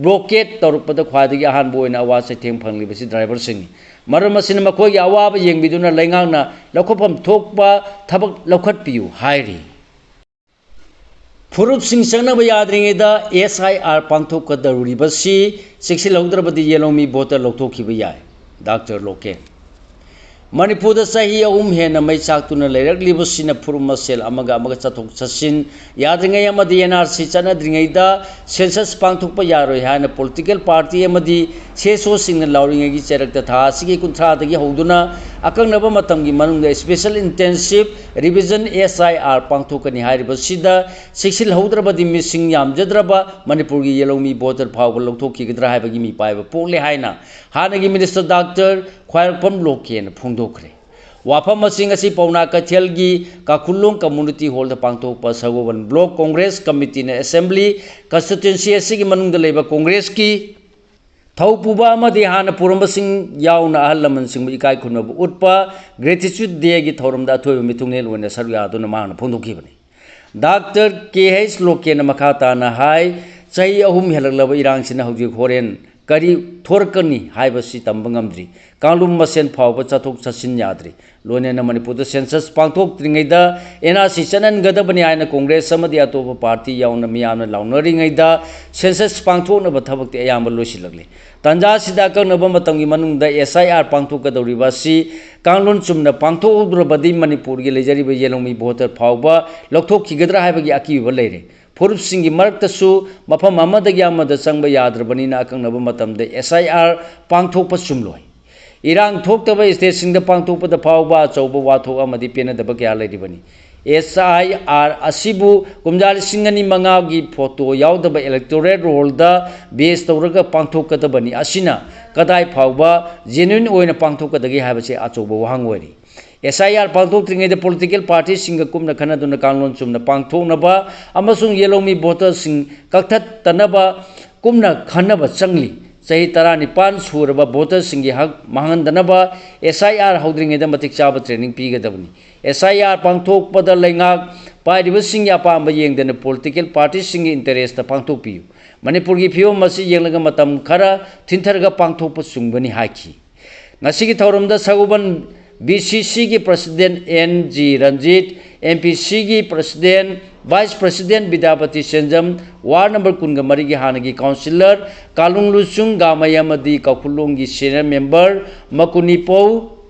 ꯕ꯭ꯂꯣꯀꯦꯠ ꯇꯧꯔꯛꯄꯗ ꯈ꯭ꯋꯥꯏꯗꯒꯤ ꯑꯍꯥꯟꯕ ꯑꯣꯏꯅ ꯑꯋꯥ ꯆꯩꯊꯦꯡ ꯐꯪꯂꯤꯕꯁꯤ ꯗ꯭ꯔꯥꯏꯚꯔꯁꯤꯡꯅꯤ꯫ ꯃꯔꯝ ꯑꯁꯤꯅ ꯃꯈꯣꯏꯒꯤ ꯑꯋꯥꯕ ꯌꯦꯡꯕꯤꯗꯨꯅ ꯂꯩꯉꯥꯛꯅ ꯂꯧꯈꯠꯐꯝ ꯊꯣꯛꯄ ꯊꯕꯛ ꯂꯧꯈꯠꯄꯤꯌꯨ ꯍꯥꯏꯔꯤ꯫ ꯐꯨꯔꯨꯞꯁꯤꯡ ꯆꯪꯅꯕ ꯌꯥꯗ꯭ꯔꯤꯉꯩꯗ ꯑꯦꯁ ꯑꯥꯏ ꯑꯥꯔ ꯄꯥꯡꯊꯣꯛꯀꯗꯧꯔꯤꯕꯁꯤ ꯆꯦꯛꯁꯤꯜꯍꯧꯗ꯭ꯔꯕꯗꯤ ꯌꯦꯜꯍꯧꯃꯤ ꯚꯣꯇꯔ ꯂꯧꯊꯣꯛꯈꯤꯕ ꯌꯥꯏ꯫ Doctor local. ꯃꯅꯤꯄꯨꯔꯗ ꯆꯍꯤ ꯑꯍꯨꯝ ꯍꯦꯟꯅ ꯃꯩ ꯆꯥꯛꯇꯨꯅ ꯂꯩꯔꯛꯂꯤꯕꯁꯤꯅ ꯐꯨꯔꯨꯞ ꯃꯁꯦꯜ ꯑꯃꯒ ꯑꯃꯒ ꯆꯠꯊꯣꯛ ꯆꯠꯁꯤꯟ ꯌꯥꯗ꯭ꯔꯤꯉꯩ ꯑꯃꯗꯤ ꯑꯦꯟ ꯑꯥꯔ ꯁꯤ ꯆꯠꯅꯗ꯭ꯔꯤꯉꯩꯗ ꯁꯦꯟꯁꯁ ꯄꯥꯡꯊꯣꯛꯄ ꯌꯥꯔꯣꯏ ꯍꯥꯏꯅ ꯄꯣꯂꯤꯇꯤꯀꯦꯜ ꯄꯥꯔꯇꯤ ꯑꯃꯗꯤ ꯁꯤ ꯑꯦꯁ ꯑꯣꯁꯤꯡꯅ ꯂꯥꯎꯔꯤꯉꯩꯒꯤ ꯆꯩꯔꯛꯇ ꯊꯥ ꯑꯁꯤꯒꯤ ꯀꯨꯟꯊ꯭ꯔꯥꯗꯒꯤ ꯍꯧꯗꯨꯅ ꯑꯀꯛꯅꯕ ꯃꯇꯝꯒꯤ ꯃꯅꯨꯡꯗ Special Intensive Revision S I R ꯄꯥꯡꯊꯣꯛꯀꯅꯤ ꯍꯥꯏꯔꯤꯕꯁꯤꯗ ꯆꯦꯛꯁꯤꯜꯍꯧꯗ꯭ꯔꯕꯗꯤ ꯃꯤꯁꯤꯡ ꯌꯥꯝꯖꯗ꯭ꯔꯕ ꯃꯅꯤꯄꯨꯔꯒꯤ ꯌꯦꯜꯍꯧꯃꯤ ꯚꯣꯇꯔ ꯐꯥꯎꯕ ꯂꯧꯊꯣꯛꯈꯤꯒꯗ꯭ꯔꯥ ꯍꯥꯏꯕꯒꯤ ꯃꯤꯄꯥꯏꯕ ꯄꯣꯛꯂꯦ ꯍꯥꯏꯅ ꯍꯥꯟꯅꯒꯤ ꯃꯤꯅꯤꯁꯇꯔ ꯗꯥꯛꯇꯔ ꯈ꯭ꯋꯥꯏꯔꯥꯛꯄꯝ ꯂꯣꯀꯦꯅ ꯐꯣꯡꯗꯣꯛꯈ꯭ꯔꯦ꯫ ꯋꯥꯐꯝ ꯑꯁꯤꯡ ꯑꯁꯤ ꯄꯥꯎꯅꯥ ꯀꯩꯊꯦꯜꯒꯤ ꯀꯥꯈꯨꯂꯣꯡ ꯀꯝꯃꯨꯅꯤꯇꯤ ꯍꯣꯜꯗ ꯄꯥꯡꯊꯣꯛꯄ ꯁꯒꯣꯜꯕꯟ ꯕ꯭ꯂꯣꯛ ꯀꯣꯡꯒ꯭ꯔꯦꯁ ꯀꯃꯤꯇꯤꯅ ꯑꯦꯁꯦꯝꯕ꯭ꯂꯤ ꯀꯟꯁꯇꯤꯇ꯭ꯋꯦꯟꯁꯤ ꯑꯁꯤꯒꯤ ꯃꯅꯨꯡꯗ ꯂꯩꯕ ꯀꯣꯡꯒ꯭ꯔꯦꯁꯀꯤ ꯊꯧ ꯄꯨꯕ ꯑꯃꯗꯤ ꯍꯥꯟꯅ ꯄꯨꯔꯝꯕꯁꯤꯡ ꯌꯥꯎꯅ ꯑꯍꯜ ꯂꯃꯟꯁꯤꯡꯕꯨ ꯏꯀꯥꯏ ꯈꯨꯝꯅꯕ ꯎꯠꯄ Gratitude Dayꯒꯤ ꯊꯧꯔꯝꯗ ꯑꯊꯣꯏꯕ ꯃꯤꯊꯨꯡꯂꯦꯟ ꯑꯣꯏꯅ ꯁꯔꯨꯛ ꯌꯥꯗꯨꯅ ꯃꯍꯥꯛꯅ ꯐꯣꯡꯗꯣꯛꯈꯤꯕꯅꯤ꯫ ꯗꯥꯛꯇꯔ ꯀꯦ ꯍꯩꯆ ꯂꯣꯀꯦꯟꯅ ꯃꯈꯥ ꯇꯥꯅ ꯍꯥꯏ, ꯆꯍꯤ ꯑꯍꯨꯝ ꯍꯦꯜꯂꯛꯂꯕ ꯏꯔꯥꯡꯁꯤꯅ ꯍꯧꯖꯤꯛ ꯍꯣꯔꯦꯟ ꯀꯔꯤ ꯊꯣꯔꯛꯀꯅꯤ ꯍꯥꯏꯕꯁꯤ ꯇꯝꯕ ꯉꯝꯗ꯭ꯔꯤ꯫ ꯀꯥꯡꯂꯨꯞ ꯃꯁꯦꯟ ꯐꯥꯎꯕ ꯆꯠꯊꯣꯛ ꯆꯠꯁꯤꯟ ꯌꯥꯗ꯭ꯔꯤ꯫ ꯂꯣꯏꯅꯅ ꯃꯅꯤꯄꯨꯔꯗ ꯁꯦꯟꯁꯁ ꯄꯥꯡꯊꯣꯛꯇ꯭ꯔꯤꯉꯩꯗ ꯑꯦꯟ ꯑꯥꯔ ꯁꯤ ꯆꯠꯍꯟꯒꯗꯕꯅꯤ ꯍꯥꯏꯅ ꯀꯣꯡꯒ꯭ꯔꯦꯁ ꯑꯃꯗꯤ ꯑꯇꯣꯞꯄ ꯄꯥꯔꯇꯤ ꯌꯥꯎꯅ ꯃꯤꯌꯥꯝꯅ ꯂꯥꯎꯅꯔꯤꯉꯩꯗ ꯁꯦꯟꯁꯁ ꯄꯥꯡꯊꯣꯛꯅꯕ ꯊꯕꯛꯇꯤ ꯑꯌꯥꯝꯕ ꯂꯣꯏꯁꯤꯜꯂꯛꯂꯤ꯫ ꯇꯥꯟꯖꯥ ꯑꯁꯤꯗ ꯑꯀꯛꯅꯕ ꯃꯇꯝꯒꯤ ꯃꯅꯨꯡꯗ ꯑꯦꯁ ꯑꯥꯏ ꯑꯥꯔ ꯄꯥꯡꯊꯣꯛꯀꯗꯧꯔꯤꯕ ꯑꯁꯤ ꯀꯥꯡꯂꯣꯟ ꯆꯨꯝꯅ ꯄꯥꯡꯊꯣꯛꯍꯧꯗ꯭ꯔꯕꯗꯤ ꯃꯅꯤꯄꯨꯔꯒꯤ ꯂꯩꯖꯔꯤꯕ ꯌꯦꯜꯍꯧꯃꯤ ꯚꯣꯇꯔ ꯐꯥꯎꯕ ꯂꯧꯊꯣꯛꯈꯤꯒꯗ꯭ꯔꯥ ꯍꯥꯏꯕꯒꯤ ꯑꯀꯤꯕ ꯂꯩꯔꯦ꯫ ꯐꯨꯔꯨꯞꯁꯤꯡꯒꯤ ꯃꯔꯛꯇꯁꯨ ꯃꯐꯝ ꯑꯃꯗꯒꯤ ꯑꯃꯗ ꯆꯪꯕ ꯌꯥꯗ꯭ꯔꯕꯅꯤꯅ ꯑꯀꯛꯅꯕ ꯃꯇꯝꯗ ꯑꯦꯁ ꯑꯥꯏ ꯑꯥꯔ ꯄꯥꯡꯊꯣꯛꯄ ꯆꯨꯝꯂꯣꯏ꯫ ꯏꯔꯥꯡ ꯊꯣꯛꯇꯕ ꯁ꯭ꯇꯦꯠꯁꯤꯡꯗ ꯄꯥꯡꯊꯣꯛꯄꯗ ꯐꯥꯎꯕ ꯑꯆꯧꯕ ꯋꯥꯊꯣꯛ ꯑꯃꯗꯤ ꯄꯦꯟꯅꯗꯕ ꯀꯌꯥ ꯂꯩꯔꯤꯕꯅꯤ꯫ ꯑꯦꯁ ꯑꯥꯏ ꯑꯥꯔ ꯑꯁꯤꯕꯨ ꯀꯨꯝꯖꯥ ꯂꯤꯁꯤꯡ ꯑꯅꯤ ꯃꯉꯥꯒꯤ ꯐꯣꯇꯣ ꯌꯥꯎꯗꯕ ꯏꯂꯦꯛꯇꯣꯔꯦꯜ ꯔꯣꯜꯗ ꯕꯦꯖ ꯇꯧꯔꯒ ꯄꯥꯡꯊꯣꯛꯀꯗꯕꯅꯤ꯫ ꯑꯁꯤꯅ ꯀꯗꯥꯏ ꯐꯥꯎꯕ ꯖꯦꯅ꯭ꯌꯨꯟ ꯑꯣꯏꯅ ꯄꯥꯡꯊꯣꯛꯀꯗꯒꯦ ꯍꯥꯏꯕꯁꯤ ꯑꯆꯧꯕ ꯋꯥꯍꯪ ꯑꯣꯏꯔꯤ꯫ ꯑꯦꯁ ꯑꯥꯏ ꯑꯥꯔ ꯄꯥꯡꯊꯣꯛꯇ꯭ꯔꯤꯉꯩꯗ ꯄꯣꯂꯤꯇꯤꯀꯦꯜ ꯄꯥꯔꯇꯤꯁꯤꯡꯒ ꯀꯨꯞꯅ ꯈꯟꯅꯗꯨꯅ ꯀꯥꯡꯂꯣꯟ ꯆꯨꯝꯅ ꯄꯥꯡꯊꯣꯛꯅꯕ ꯑꯃꯁꯨꯡ ꯌꯦꯜꯍꯧꯃꯤ ꯚꯣꯇꯔꯁꯤꯡ ꯀꯛꯊꯠꯇꯅꯕ ꯀꯨꯞꯅ ꯈꯟꯅꯕ ꯆꯪꯂꯤ꯫ ꯆꯍꯤ ꯇꯔꯥꯅꯤꯄꯥꯟ ꯁꯨꯔꯕ ꯚꯣꯇꯔꯁꯤꯡꯒꯤ ꯍꯛ ꯃꯥꯡꯍꯟꯗꯅꯕ ꯑꯦꯁ ꯑꯥꯏ ꯑꯥꯔ ꯍꯧꯗ꯭ꯔꯤꯉꯩꯗ ꯃꯇꯤꯛ ꯆꯥꯕ ꯇ꯭ꯔꯦꯅꯤꯡ ꯄꯤꯒꯗꯕꯅꯤ꯫ ꯑꯦꯁ ꯑꯥꯏ ꯑꯥꯔ ꯄꯥꯡꯊꯣꯛꯄꯗ ꯂꯩꯉꯥꯛ ꯄꯥꯏꯔꯤꯕꯁꯤꯡꯒꯤ ꯑꯄꯥꯝꯕ ꯌꯦꯡꯗꯅ ꯄꯣꯂꯤꯇꯤꯀꯦꯜ ꯄꯥꯔꯇꯤꯁꯤꯡꯒꯤ ꯏꯟꯇꯔꯦꯁꯇ ꯄꯥꯡꯊꯣꯛꯄꯤꯌꯨ꯫ ꯃꯅꯤꯄꯨꯔꯒꯤ ꯐꯤꯕꯝ ꯑꯁꯤ ꯌꯦꯡꯂꯒ ꯃꯇꯝ ꯈꯔ ꯊꯤꯟꯊꯔꯒ ꯄꯥꯡꯊꯣꯛꯄ ꯆꯨꯝꯒꯅꯤ ꯍꯥꯏꯈꯤ꯫ ꯉꯁꯤꯒꯤ ꯊꯧꯔꯝꯗ ꯁꯒꯣꯜꯕꯟ ꯕꯤ ꯁꯤ ꯁꯤꯒꯤ president N G Ranjit, M P ꯁꯤꯒꯤ president, vice president Bidyapati Senjam, ward number ꯀꯨꯟꯒ ꯃꯔꯤꯒꯤ ꯍꯥꯟꯅꯒꯤ ꯀꯥꯎꯟꯁꯤꯂꯔ ꯀꯥꯂꯨꯡ ꯂꯨꯆꯨꯡ ꯒꯥꯃꯩ ꯑꯃꯗꯤ ꯀꯥꯎꯈꯨꯜꯂꯣꯡꯒꯤ ꯁꯦꯅꯤꯌꯔ ꯃꯦꯝꯕꯔ ꯃꯀꯨꯅꯤꯄꯧ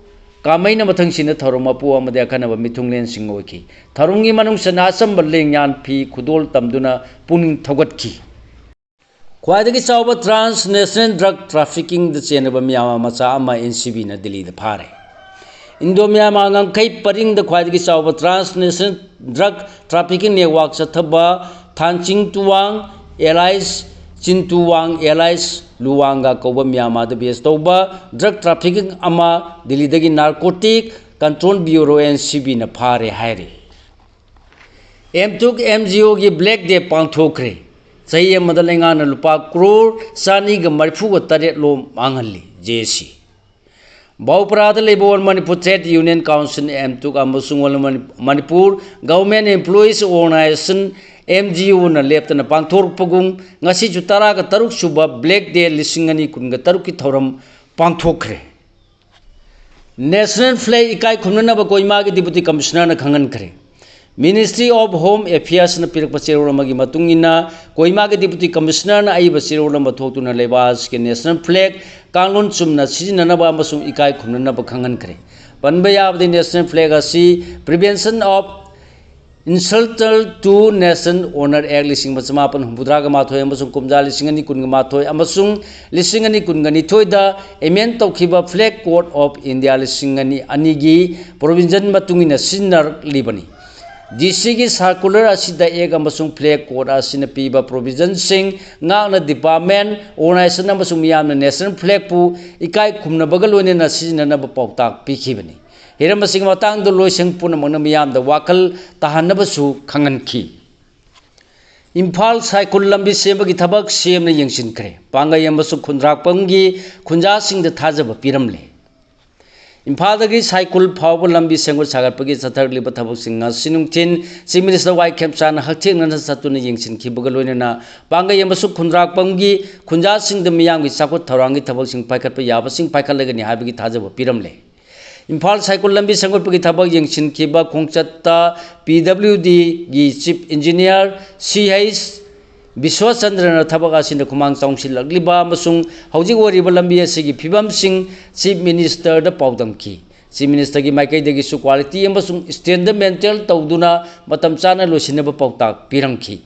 ꯀꯥꯃꯩꯅ ꯃꯊꯪꯁꯤꯟꯅ ꯊꯧꯔꯝ ꯃꯄꯨ ꯑꯃꯗꯤ ꯑꯈꯟꯅꯕ ꯃꯤꯊꯨꯡꯂꯦꯟꯁꯤꯡ ꯑꯣꯏꯈꯤ꯫ ꯊꯧꯔꯝꯒꯤ ꯃꯅꯨꯡ ꯆꯟꯅ ꯑꯆꯝꯕ ꯂꯦꯡꯌꯥꯟ ꯐꯤ ꯈꯨꯗꯣꯜ ꯇꯝꯗꯨꯅ ꯄꯨꯛꯅꯤꯡ ꯊꯧꯒꯠꯈꯤ꯫ ꯈ꯭ꯋꯥꯏꯗꯒꯤ ꯆꯥꯎꯕ ꯇ꯭ꯔꯥꯟꯁ ꯅꯦꯁꯅꯦꯜ ꯗ꯭ꯔꯒ ꯇ꯭ꯔꯥꯐꯤꯀꯤꯡꯗ ꯆꯦꯟꯅꯕ ꯃꯤꯌꯥꯝ ꯃꯆꯥ ꯑꯃ ꯑꯦꯟ ꯁꯤ ꯕꯤꯅ ꯗꯤꯜꯂꯤꯗ ꯐꯥꯔꯦ꯫ ꯏꯟꯗꯣ ꯃꯤꯌꯥꯟꯃꯥꯔ ꯉꯝꯈꯩ ꯄꯔꯤꯡꯗ ꯈ꯭ꯋꯥꯏꯗꯒꯤ ꯆꯥꯎꯕ ꯇ꯭ꯔꯥꯟꯁ ꯅꯦꯁꯅꯦꯜ ꯗ꯭ꯔꯒ ꯇ꯭ꯔꯥꯐꯤꯀꯤꯡ ꯅꯦꯠꯋꯥꯔꯛ ꯆꯠꯊꯕ ꯊꯥꯟꯆꯤꯡ ꯇꯨꯋꯥꯡ ꯑꯦꯂꯥꯏꯁ, ꯆꯤꯟ ꯇꯨꯋꯥꯡ ꯑꯦꯂꯥꯏꯁ ꯂꯨꯋꯥꯡꯒ ꯀꯧꯕ ꯃꯤꯌꯥꯟꯃꯥꯔꯗ ꯕꯦꯖ ꯇꯧꯕ ꯗ꯭ꯔꯒ ꯇ꯭ꯔꯥꯐꯤꯀꯤꯡ ꯑꯃ ꯗꯤꯜꯂꯤꯗꯒꯤ ꯅꯥꯔꯀꯣꯇꯤꯛ ꯀꯟꯇ꯭ꯔꯣꯜ ꯕ꯭ꯌꯨꯔꯣ, ꯑꯦꯟ ꯁꯤ ꯕꯤꯅ ꯐꯥꯔꯦ ꯍꯥꯏꯔꯤ꯫ ꯑꯦꯝꯇꯨꯛ ꯑꯦꯝ ꯖꯤ ꯑꯣꯒꯤ ꯕ꯭ꯂꯦꯛ ꯗꯦ ꯄꯥꯡꯊꯣꯛꯈ꯭ꯔꯦ꯫ ꯆꯍꯤ ꯑꯃꯗ ꯂꯩꯉꯥꯛꯅ ꯂꯨꯄꯥ ꯀ꯭ꯔꯣꯔ ꯆꯅꯤꯒ ꯃꯔꯤꯐꯨꯒ ꯇꯔꯦꯠ ꯂꯣꯝ ꯃꯥꯡꯍꯜꯂꯤ, ꯖꯦ ꯑꯦ ꯁꯤ꯫ ꯕꯥꯎꯄ꯭ꯔꯥꯗ ꯂꯩꯕ all Manipur trade union council, ꯑꯦꯝꯇꯨꯛ ꯑꯃꯁꯨꯡ ꯑꯣꯜ ꯃꯅꯤ-, Manipur government employees organization, M G ꯑꯣꯅ ꯂꯦꯞꯇꯅ ꯄꯥꯡꯊꯣꯔꯛꯄꯒꯨꯝ ꯉꯁꯤꯁꯨ ꯇꯔꯥꯒ ꯇꯔꯨꯛ ꯁꯨꯕ ꯕ꯭ꯂꯦꯛ ꯗꯦ ꯂꯤꯁꯤꯡ ꯑꯅꯤ ꯀꯨꯟꯒ ꯇꯔꯨꯛꯀꯤ ꯊꯧꯔꯝ ꯄꯥꯡꯊꯣꯛꯈ꯭ꯔꯦ꯫ ꯅꯦꯁꯅꯦꯜ ꯐ꯭ꯂꯦꯒ ꯏꯀꯥꯏ ꯈꯨꯝꯅꯅꯕ ꯀꯣꯍꯤꯃꯥꯒꯤ ꯗꯤꯄꯨꯇꯤ ꯀꯃꯤꯁꯅꯔꯅ ꯈꯪꯍꯟꯈ꯭ꯔꯦ꯫ ꯃꯤꯅꯤꯁꯇ꯭ꯔꯤ ꯑꯣꯐ ꯍꯣꯝ ꯑꯦꯐꯤꯌꯔꯁꯅ ꯄꯤꯔꯛꯄ ꯆꯦꯔꯣꯜ ꯑꯃꯒꯤ ꯃꯇꯨꯡ ꯏꯟꯅ, ꯀꯣꯍꯤꯃꯥꯒꯤ ꯗꯤꯄꯨꯇꯤ ꯀꯃꯤꯁꯅꯔꯅ ꯑꯏꯕ ꯆꯦꯔꯣꯜ ꯑꯃ ꯊꯣꯛꯇꯨꯅ ꯂꯩꯕꯥꯛ ꯑꯁꯤꯒꯤ ꯅꯦꯁꯅꯦꯜ ꯐ꯭ꯂꯦꯒ ꯀꯥꯡꯂꯣꯟ ꯆꯨꯝꯅ ꯁꯤꯖꯤꯟꯅꯅꯕ ꯑꯃꯁꯨꯡ ꯏꯀꯥꯏ ꯈꯨꯝꯅꯅꯕ ꯈꯪꯍꯟꯈ꯭ꯔꯦ꯫ ꯄꯟꯕ ꯌꯥꯕꯗꯤ, ꯅꯦꯁꯅꯦꯜ ꯐ꯭ꯂꯦꯒ ꯑꯁꯤ Prevention of Incidental to Nation Honor Act ꯂꯤꯁꯤꯡ ꯑꯃ ꯆꯃꯥꯄꯟ ꯍꯨꯝꯐꯨꯇꯔꯥꯒ ꯃꯥꯊꯣꯏ ꯑꯃꯁꯨꯡ ꯀꯨꯝꯖꯥ ꯂꯤꯁꯤꯡ ꯑꯅꯤ ꯀꯨꯟꯒ ꯃꯥꯊꯣꯏ ꯑꯃꯁꯨꯡ ꯂꯤꯁꯤꯡ ꯑꯅꯤ ꯀꯨꯟꯒ ꯅꯤꯊꯣꯏꯗ amend ꯇꯧꯈꯤꯕ Flag Code of India ꯂꯤꯁꯤꯡ ꯑꯅꯤ ꯑꯅꯤꯒꯤ provision ꯃꯇꯨꯡ ꯏꯟꯅ ꯁꯤꯖꯤꯟꯅꯔꯛꯂꯤꯕꯅꯤ꯫ ꯗꯤ ꯁꯤꯒꯤ circular ꯑꯁꯤꯗ Act ꯑꯃꯁꯨꯡ Flag Code ꯑꯁꯤꯅ ꯄꯤꯕ provisionꯁꯤꯡ ꯉꯥꯛꯅ department, organization ꯑꯃꯁꯨꯡ ꯃꯤꯌꯥꯝꯅ national flagꯄꯨ ꯏꯀꯥꯏ ꯈꯨꯝꯅꯕꯒ ꯂꯣꯏꯅꯅ ꯁꯤꯖꯤꯟꯅꯅꯕ ꯄꯥꯎꯇꯥꯛ ꯄꯤꯈꯤꯕꯅꯤ꯫ ꯍꯤꯔꯝ ꯑꯁꯤꯒꯤ ꯃꯇꯥꯡꯗ ꯂꯣꯏꯁꯪ ꯄꯨꯝꯅꯃꯛꯅ ꯃꯤꯌꯥꯝꯗ ꯋꯥꯈꯜ ꯇꯥꯍꯟꯅꯕꯁꯨ ꯈꯪꯍꯟꯈꯤ꯫ ꯏꯝꯐꯥꯜ ꯁꯥꯏꯀꯨꯜ ꯂꯝꯕꯤ ꯁꯦꯝꯕꯒꯤ ꯊꯕꯛ ꯁꯤ ꯑꯦꯝꯅ ꯌꯦꯡꯁꯤꯟꯈ꯭ꯔꯦ꯫ ꯄꯥꯡꯒꯩ ꯑꯃꯁꯨꯡ ꯈꯨꯟꯗ꯭ꯔꯥꯛꯄꯝꯒꯤ ꯈꯨꯟꯖꯥꯁꯤꯡꯗ ꯊꯥꯖꯕ ꯄꯤꯔꯝꯂꯦ꯫ ꯏꯝꯐꯥꯜꯗꯒꯤ ꯁꯥꯏꯀꯨꯜ ꯐꯥꯎꯕ ꯂꯝꯕꯤ ꯁꯦꯝꯒꯠ ꯁꯥꯒꯠꯄꯒꯤ ꯆꯠꯊꯔꯛꯂꯤꯕ ꯊꯕꯛꯁꯤꯡ ꯉꯁꯤ ꯅꯨꯡꯊꯤꯜ Chief Minister ꯋꯥꯏ ꯈꯦꯝꯆꯥꯟꯅ ꯍꯛꯊꯦꯡꯅꯅ ꯆꯠꯇꯨꯅ ꯌꯦꯡꯁꯤꯟꯈꯤꯕꯒ ꯂꯣꯏꯅꯅ ꯄꯥꯡꯒꯩ ꯑꯃꯁꯨꯡ ꯈꯨꯟꯗ꯭ꯔꯥꯛꯄꯝꯒꯤ ꯈꯨꯟꯖꯥꯁꯤꯡꯗ ꯃꯤꯌꯥꯝꯒꯤ ꯆꯥꯎꯈꯠ ꯊꯧꯔꯥꯡꯒꯤ ꯊꯕꯛꯁꯤꯡ ꯄꯥꯏꯈꯠꯄ ꯌꯥꯕꯁꯤꯡ ꯄꯥꯏꯈꯠꯂꯒꯅꯤ ꯍꯥꯏꯕꯒꯤ ꯊꯥꯖꯕ ꯄꯤꯔꯝꯂꯦ꯫ ꯏꯝꯐꯥꯜ ꯁꯥꯏꯀꯨꯜ ꯂꯝꯕꯤ ꯁꯦꯝꯒꯠꯄꯒꯤ ꯊꯕꯛ ꯌꯦꯡꯁꯤꯟꯈꯤꯕ ꯈꯣꯡꯆꯠꯇ ꯄꯤ W ꯗꯤꯒꯤ Chief Engineer C H ꯕꯤꯁ꯭ꯋꯆꯟꯗ꯭ꯔꯅ ꯊꯕꯛ ꯑꯁꯤꯗ ꯈꯨꯃꯥꯡ ꯆꯥꯎꯁꯤꯜꯂꯛꯂꯤꯕ ꯑꯃꯁꯨꯡ ꯍꯧꯖꯤꯛ ꯑꯣꯏꯔꯤꯕ ꯂꯝꯕꯤ ꯑꯁꯤꯒꯤ ꯐꯤꯕꯝꯁꯤꯡ Chief Ministerꯗ ꯄꯥꯎꯗꯝꯈꯤ꯫ Chief Ministerꯒꯤ ꯃꯥꯏꯀꯩꯗꯒꯤꯁꯨ quality ꯑꯃꯁꯨꯡ standard maintain ꯇꯧꯗꯨꯅ ꯃꯇꯝ ꯆꯥꯅ ꯂꯣꯏꯁꯤꯟꯅꯕ ꯄꯥꯎꯇꯥꯛ ꯄꯤꯔꯝꯈꯤ꯫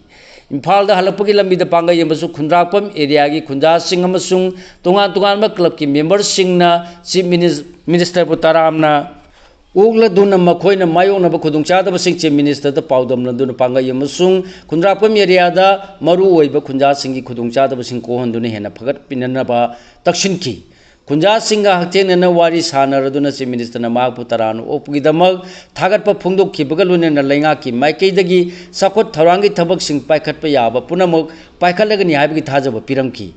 ꯏꯝꯐꯥꯜꯗ ꯍꯜꯂꯛꯄꯒꯤ ꯂꯝꯕꯤꯗ ꯄꯥꯡꯒꯩ ꯑꯃꯁꯨꯡ ꯈꯨꯟꯗ꯭ꯔꯥꯛꯄꯝ areaꯒꯤ ꯈꯨꯟꯖꯥꯁꯤꯡ ꯑꯃꯁꯨꯡ ꯇꯣꯉꯥꯟ ꯇꯣꯉꯥꯟꯕ clubꯀꯤ memberꯁꯤꯡꯅ Chief Minis-, Ministerꯕꯨ ꯇꯔꯥꯝꯅ ꯑꯣꯛꯂꯗꯨꯅ ꯃꯈꯣꯏꯅ ꯃꯥꯌꯣꯛꯅꯕ ꯈꯨꯗꯣꯡꯆꯥꯗꯕꯁꯤꯡ Chief Ministerꯗ ꯄꯥꯎꯗꯝꯅꯗꯨꯅ ꯄꯥꯡꯒꯩ ꯑꯃꯁꯨꯡ ꯈꯨꯟꯗ꯭ꯔꯥꯛꯄꯝ areaꯗ ꯃꯔꯨꯑꯣꯏꯕ ꯈꯨꯟꯖꯥꯁꯤꯡꯒꯤ ꯈꯨꯗꯣꯡꯆꯥꯗꯕꯁꯤꯡ ꯀꯣꯛꯍꯟꯗꯨꯅ ꯍꯦꯟꯅ ꯐꯒꯠꯄꯤꯅꯅꯕ ꯇꯛꯁꯤꯟꯈꯤ꯫ ꯈꯨꯟꯖꯥꯁꯤꯡꯒ ꯍꯛꯊꯦꯡꯅꯅ ꯋꯥꯔꯤ ꯁꯥꯅꯔꯗꯨꯅ Chief Ministerꯅ ꯃꯍꯥꯛꯄꯨ ꯇꯔꯥꯝꯅ ꯑꯣꯛꯄꯒꯤꯗꯃꯛ ꯊꯥꯒꯠꯄ ꯐꯣꯡꯗꯣꯛꯈꯤꯕꯒ ꯂꯣꯏꯅꯅ ꯂꯩꯉꯥꯛꯀꯤ ꯃꯥꯏꯀꯩꯗꯒꯤ ꯆꯥꯎꯈꯠ ꯊꯧꯔꯥꯡꯒꯤ ꯊꯕꯛꯁꯤꯡ ꯄꯥꯏꯈꯠꯄ ꯌꯥꯕ ꯄꯨꯝꯅꯃꯛ ꯄꯥꯏꯈꯠꯂꯒꯅꯤ ꯍꯥꯏꯕꯒꯤ ꯊꯥꯖꯕ ꯄꯤꯔꯝꯈꯤ꯫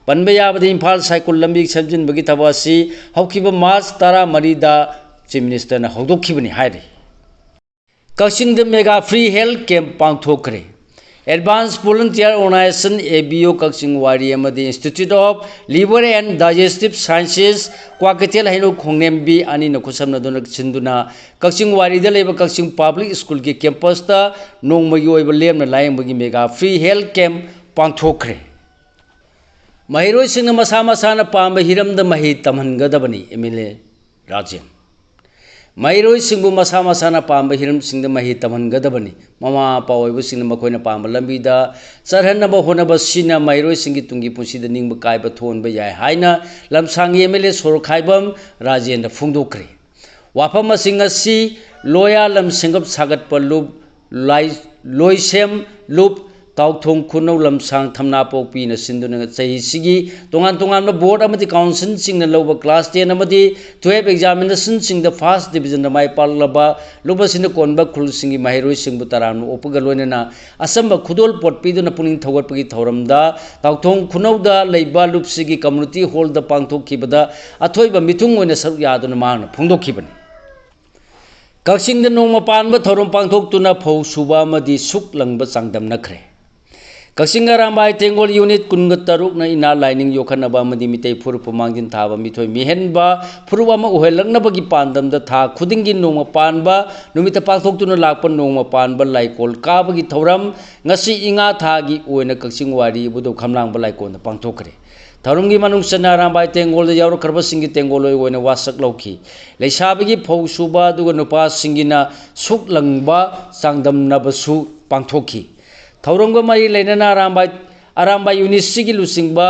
ꯄꯟꯕ ꯌꯥꯕꯗꯤ ꯏꯝꯐꯥꯜ ꯁꯥꯏꯀꯨꯜ ꯂꯝꯕꯤ ꯁꯦꯝꯖꯤꯟꯕꯒꯤ ꯊꯕꯛ ꯑꯁꯤ ꯍꯧꯈꯤꯕ March ꯇꯔꯥꯃꯔꯤꯗ Chief Ministerꯅ ꯍꯧꯗꯣꯛꯈꯤꯕꯅꯤ ꯍꯥꯏꯔꯤ꯫ ꯀꯛꯆꯤꯡꯗ mega free health camp ꯄꯥꯡꯊꯣꯛꯈ꯭ꯔꯦ꯫ Advanced Volunteer Organization, A V O, ꯀꯛꯆꯤꯡ ꯋꯥꯏꯔꯤ ꯑꯃꯗꯤ Institute of Liver and Digestive Sciences, Kwakeithel ꯍꯩꯅꯧ ꯈꯣꯡꯅꯦꯝꯕꯤ ꯑꯅꯤꯅ ꯈꯨꯠꯁꯝꯅꯗꯨꯅ ꯁꯤꯟꯗꯨꯅ ꯀꯛꯆꯤꯡ ꯋꯥꯏꯔꯤꯗ ꯂꯩꯕ ꯀꯛꯆꯤꯡ Public Schoolꯒꯤ campusꯇ ꯅꯣꯡꯃꯒꯤ ꯑꯣꯏꯕ ꯂꯦꯝꯅ ꯂꯥꯌꯦꯡꯕꯒꯤ mega free health camp ꯄꯥꯡꯊꯣꯛꯈ꯭ꯔꯦ꯫ ꯃꯍꯩꯔꯣꯏꯁꯤꯡꯅ ꯃꯁꯥ ꯃꯁꯥꯅ ꯄꯥꯝꯕ ꯍꯤꯔꯝꯗ ꯃꯍꯩ ꯇꯝꯍꯟꯒꯗꯕꯅꯤ, M L A ꯔꯥꯖꯦꯟ꯫ ꯃꯍꯩꯔꯣꯏꯁꯤꯡꯕꯨ ꯃꯁꯥ ꯃꯁꯥꯅ ꯄꯥꯝꯕ ꯍꯤꯔꯝꯁꯤꯡꯗ ꯃꯍꯩ ꯇꯝꯍꯟꯒꯗꯕꯅꯤ꯫ ꯃꯃꯥ ꯃꯄꯥ ꯑꯣꯏꯕꯁꯤꯡꯅ ꯃꯈꯣꯏꯅ ꯄꯥꯝꯕ ꯂꯝꯕꯤꯗ ꯆꯠꯍꯟꯅꯕ ꯍꯣꯠꯅꯕꯁꯤꯅ ꯃꯍꯩꯔꯣꯏꯁꯤꯡꯒꯤ ꯇꯨꯡꯒꯤ ꯄꯨꯟꯁꯤꯗ ꯅꯤꯡꯕ ꯀꯥꯏꯕ ꯊꯣꯛꯍꯟꯕ ꯌꯥꯏ ꯍꯥꯏꯅ ꯂꯝꯁꯥꯡꯒꯤ M L A ꯁꯣꯔꯣꯛꯈꯥꯏꯕꯝ ꯔꯥꯖꯦꯟꯗ ꯐꯣꯡꯗꯣꯛꯈ꯭ꯔꯦ꯫ ꯋꯥꯐꯝꯁꯤꯡ ꯑꯁꯤ ꯂꯣꯌꯥ ꯂꯝ ꯁꯦꯝꯒꯠ ꯁꯥꯒꯠꯄ ꯂꯨꯞ ꯂꯥꯏ-, ꯂꯣꯏꯁꯦꯝ ꯂꯨꯞ ꯇꯥꯎꯊꯣꯡ ꯈꯨꯅꯧ ꯂꯝꯁꯥꯡ ꯊꯝꯅꯥꯄꯣꯛꯄꯤꯅ ꯁꯤꯟꯗꯨꯅ ꯆꯍꯤꯁꯤꯒꯤ ꯇꯣꯉꯥꯟ ꯇꯣꯉꯥꯟꯕ board ꯑꯃꯗꯤ councilꯁꯤꯡꯅ ꯂꯧꯕ class ten ꯑꯃꯗꯤ twelve examinationꯁꯤꯡꯗ first divisionꯗ ꯃꯥꯏ ꯄꯥꯛꯂꯕ ꯂꯨꯞ ꯑꯁꯤꯅ ꯀꯣꯟꯕ ꯈꯨꯜꯁꯤꯡꯒꯤ ꯃꯍꯩꯔꯣꯏꯁꯤꯡꯕꯨ ꯇꯔꯥꯝꯅ ꯑꯣꯛꯄꯒ ꯂꯣꯏꯅꯅ ꯑꯆꯝꯕ ꯈꯨꯗꯣꯜꯄꯣꯠ ꯄꯤꯗꯨꯅ ꯄꯨꯛꯅꯤꯡ ꯊꯧꯒꯠꯄꯒꯤ ꯊꯧꯔꯝꯗ ꯇꯥꯎꯊꯣꯡ ꯈꯨꯅꯧꯗ ꯂꯩꯕ ꯂꯨꯞꯁꯤꯒꯤ community hallꯗ ꯄꯥꯡꯊꯣꯛꯈꯤꯕꯗ ꯑꯊꯣꯏꯕ ꯃꯤꯊꯨꯡ ꯑꯣꯏꯅ ꯁꯔꯨꯛ ꯌꯥꯗꯨꯅ ꯃꯍꯥꯛꯅ ꯐꯣꯡꯗꯣꯛꯈꯤꯕꯅꯤ꯫ ꯀꯛꯆꯤꯡꯗ ꯅꯣꯡꯃ ꯄꯥꯟꯕ ꯊꯧꯔꯝ ꯄꯥꯡꯊꯣꯛꯇꯨꯅ ꯐꯧ ꯁꯨꯕ ꯑꯃꯗꯤ ꯁꯨꯛ ꯂꯪꯕ ꯆꯥꯡꯗꯝꯅꯈ꯭ꯔꯦ꯫ ꯀꯛꯆꯤꯡ ꯑꯔꯥꯝꯕꯥꯏ ꯇꯦꯡꯒꯣꯜ unit ꯀꯨꯟꯒ ꯇꯔꯨꯛꯅ ꯏꯅꯥꯠ ꯂꯥꯏꯅꯤꯡ ꯌꯣꯛꯈꯠꯅꯕ ꯑꯃꯗꯤ ꯃꯤꯇꯩ ꯐꯨꯔꯨꯞꯄꯨ ꯃꯥꯡꯖꯤꯟ ꯊꯥꯕ ꯃꯤꯊꯣꯏ ꯃꯤꯍꯦꯟꯕ ꯐꯨꯔꯨꯞ ꯑꯃ ꯑꯣꯏꯍꯜꯂꯛꯅꯕꯒꯤ ꯄꯥꯟꯗꯝꯗ ꯊꯥ ꯈꯨꯗꯤꯡꯒꯤ ꯅꯣꯡꯃ ꯄꯥꯟꯕ ꯅꯨꯃꯤꯠꯇ ꯄꯥꯡꯊꯣꯛꯇꯨꯅ ꯂꯥꯛꯄ ꯅꯣꯡꯃ ꯄꯥꯟꯕ ꯂꯥꯏꯀꯣꯜ ꯀꯥꯕꯒꯤ ꯊꯧꯔꯝ ꯉꯁꯤ ꯏꯉꯥ ꯊꯥꯒꯤ ꯑꯣꯏꯅ ꯀꯛꯆꯤꯡ ꯋꯥꯏꯔꯤ ꯏꯕꯨꯙꯧ ꯈꯝꯂꯥꯡꯕ ꯂꯥꯏꯀꯣꯜꯗ ꯄꯥꯡꯊꯣꯛꯈ꯭ꯔꯦ꯫ ꯊꯧꯔꯝꯒꯤ ꯃꯅꯨꯡ ꯆꯟꯅ ꯑꯔꯥꯝꯕꯥꯏ ꯇꯦꯡꯒꯣꯜꯗ ꯌꯥꯎꯔꯛꯈ꯭ꯔꯕꯁꯤꯡꯒꯤ ꯇꯦꯡꯒꯣꯜꯂꯣꯏ ꯑꯣꯏꯅ ꯋꯥꯁꯛ ꯂꯧꯈꯤ꯫ ꯂꯩꯁꯥꯕꯤꯒꯤ ꯐꯧ ꯁꯨꯕ ꯑꯗꯨꯒ ꯅꯨꯄꯥꯁꯤꯡꯒꯤꯅ ꯁꯨꯛ ꯂꯪꯕ ꯆꯥꯡꯗꯝꯅꯕꯁꯨ ꯄꯥꯡꯊꯣꯛꯈꯤ꯫ ꯊꯧꯔꯝꯒ ꯃꯔꯤ ꯂꯩꯅꯅ ꯑꯔꯥꯝꯕꯥꯏ, ꯑꯔꯥꯝꯕꯥꯏ unitꯁꯤꯒꯤ ꯂꯨꯆꯤꯡꯕ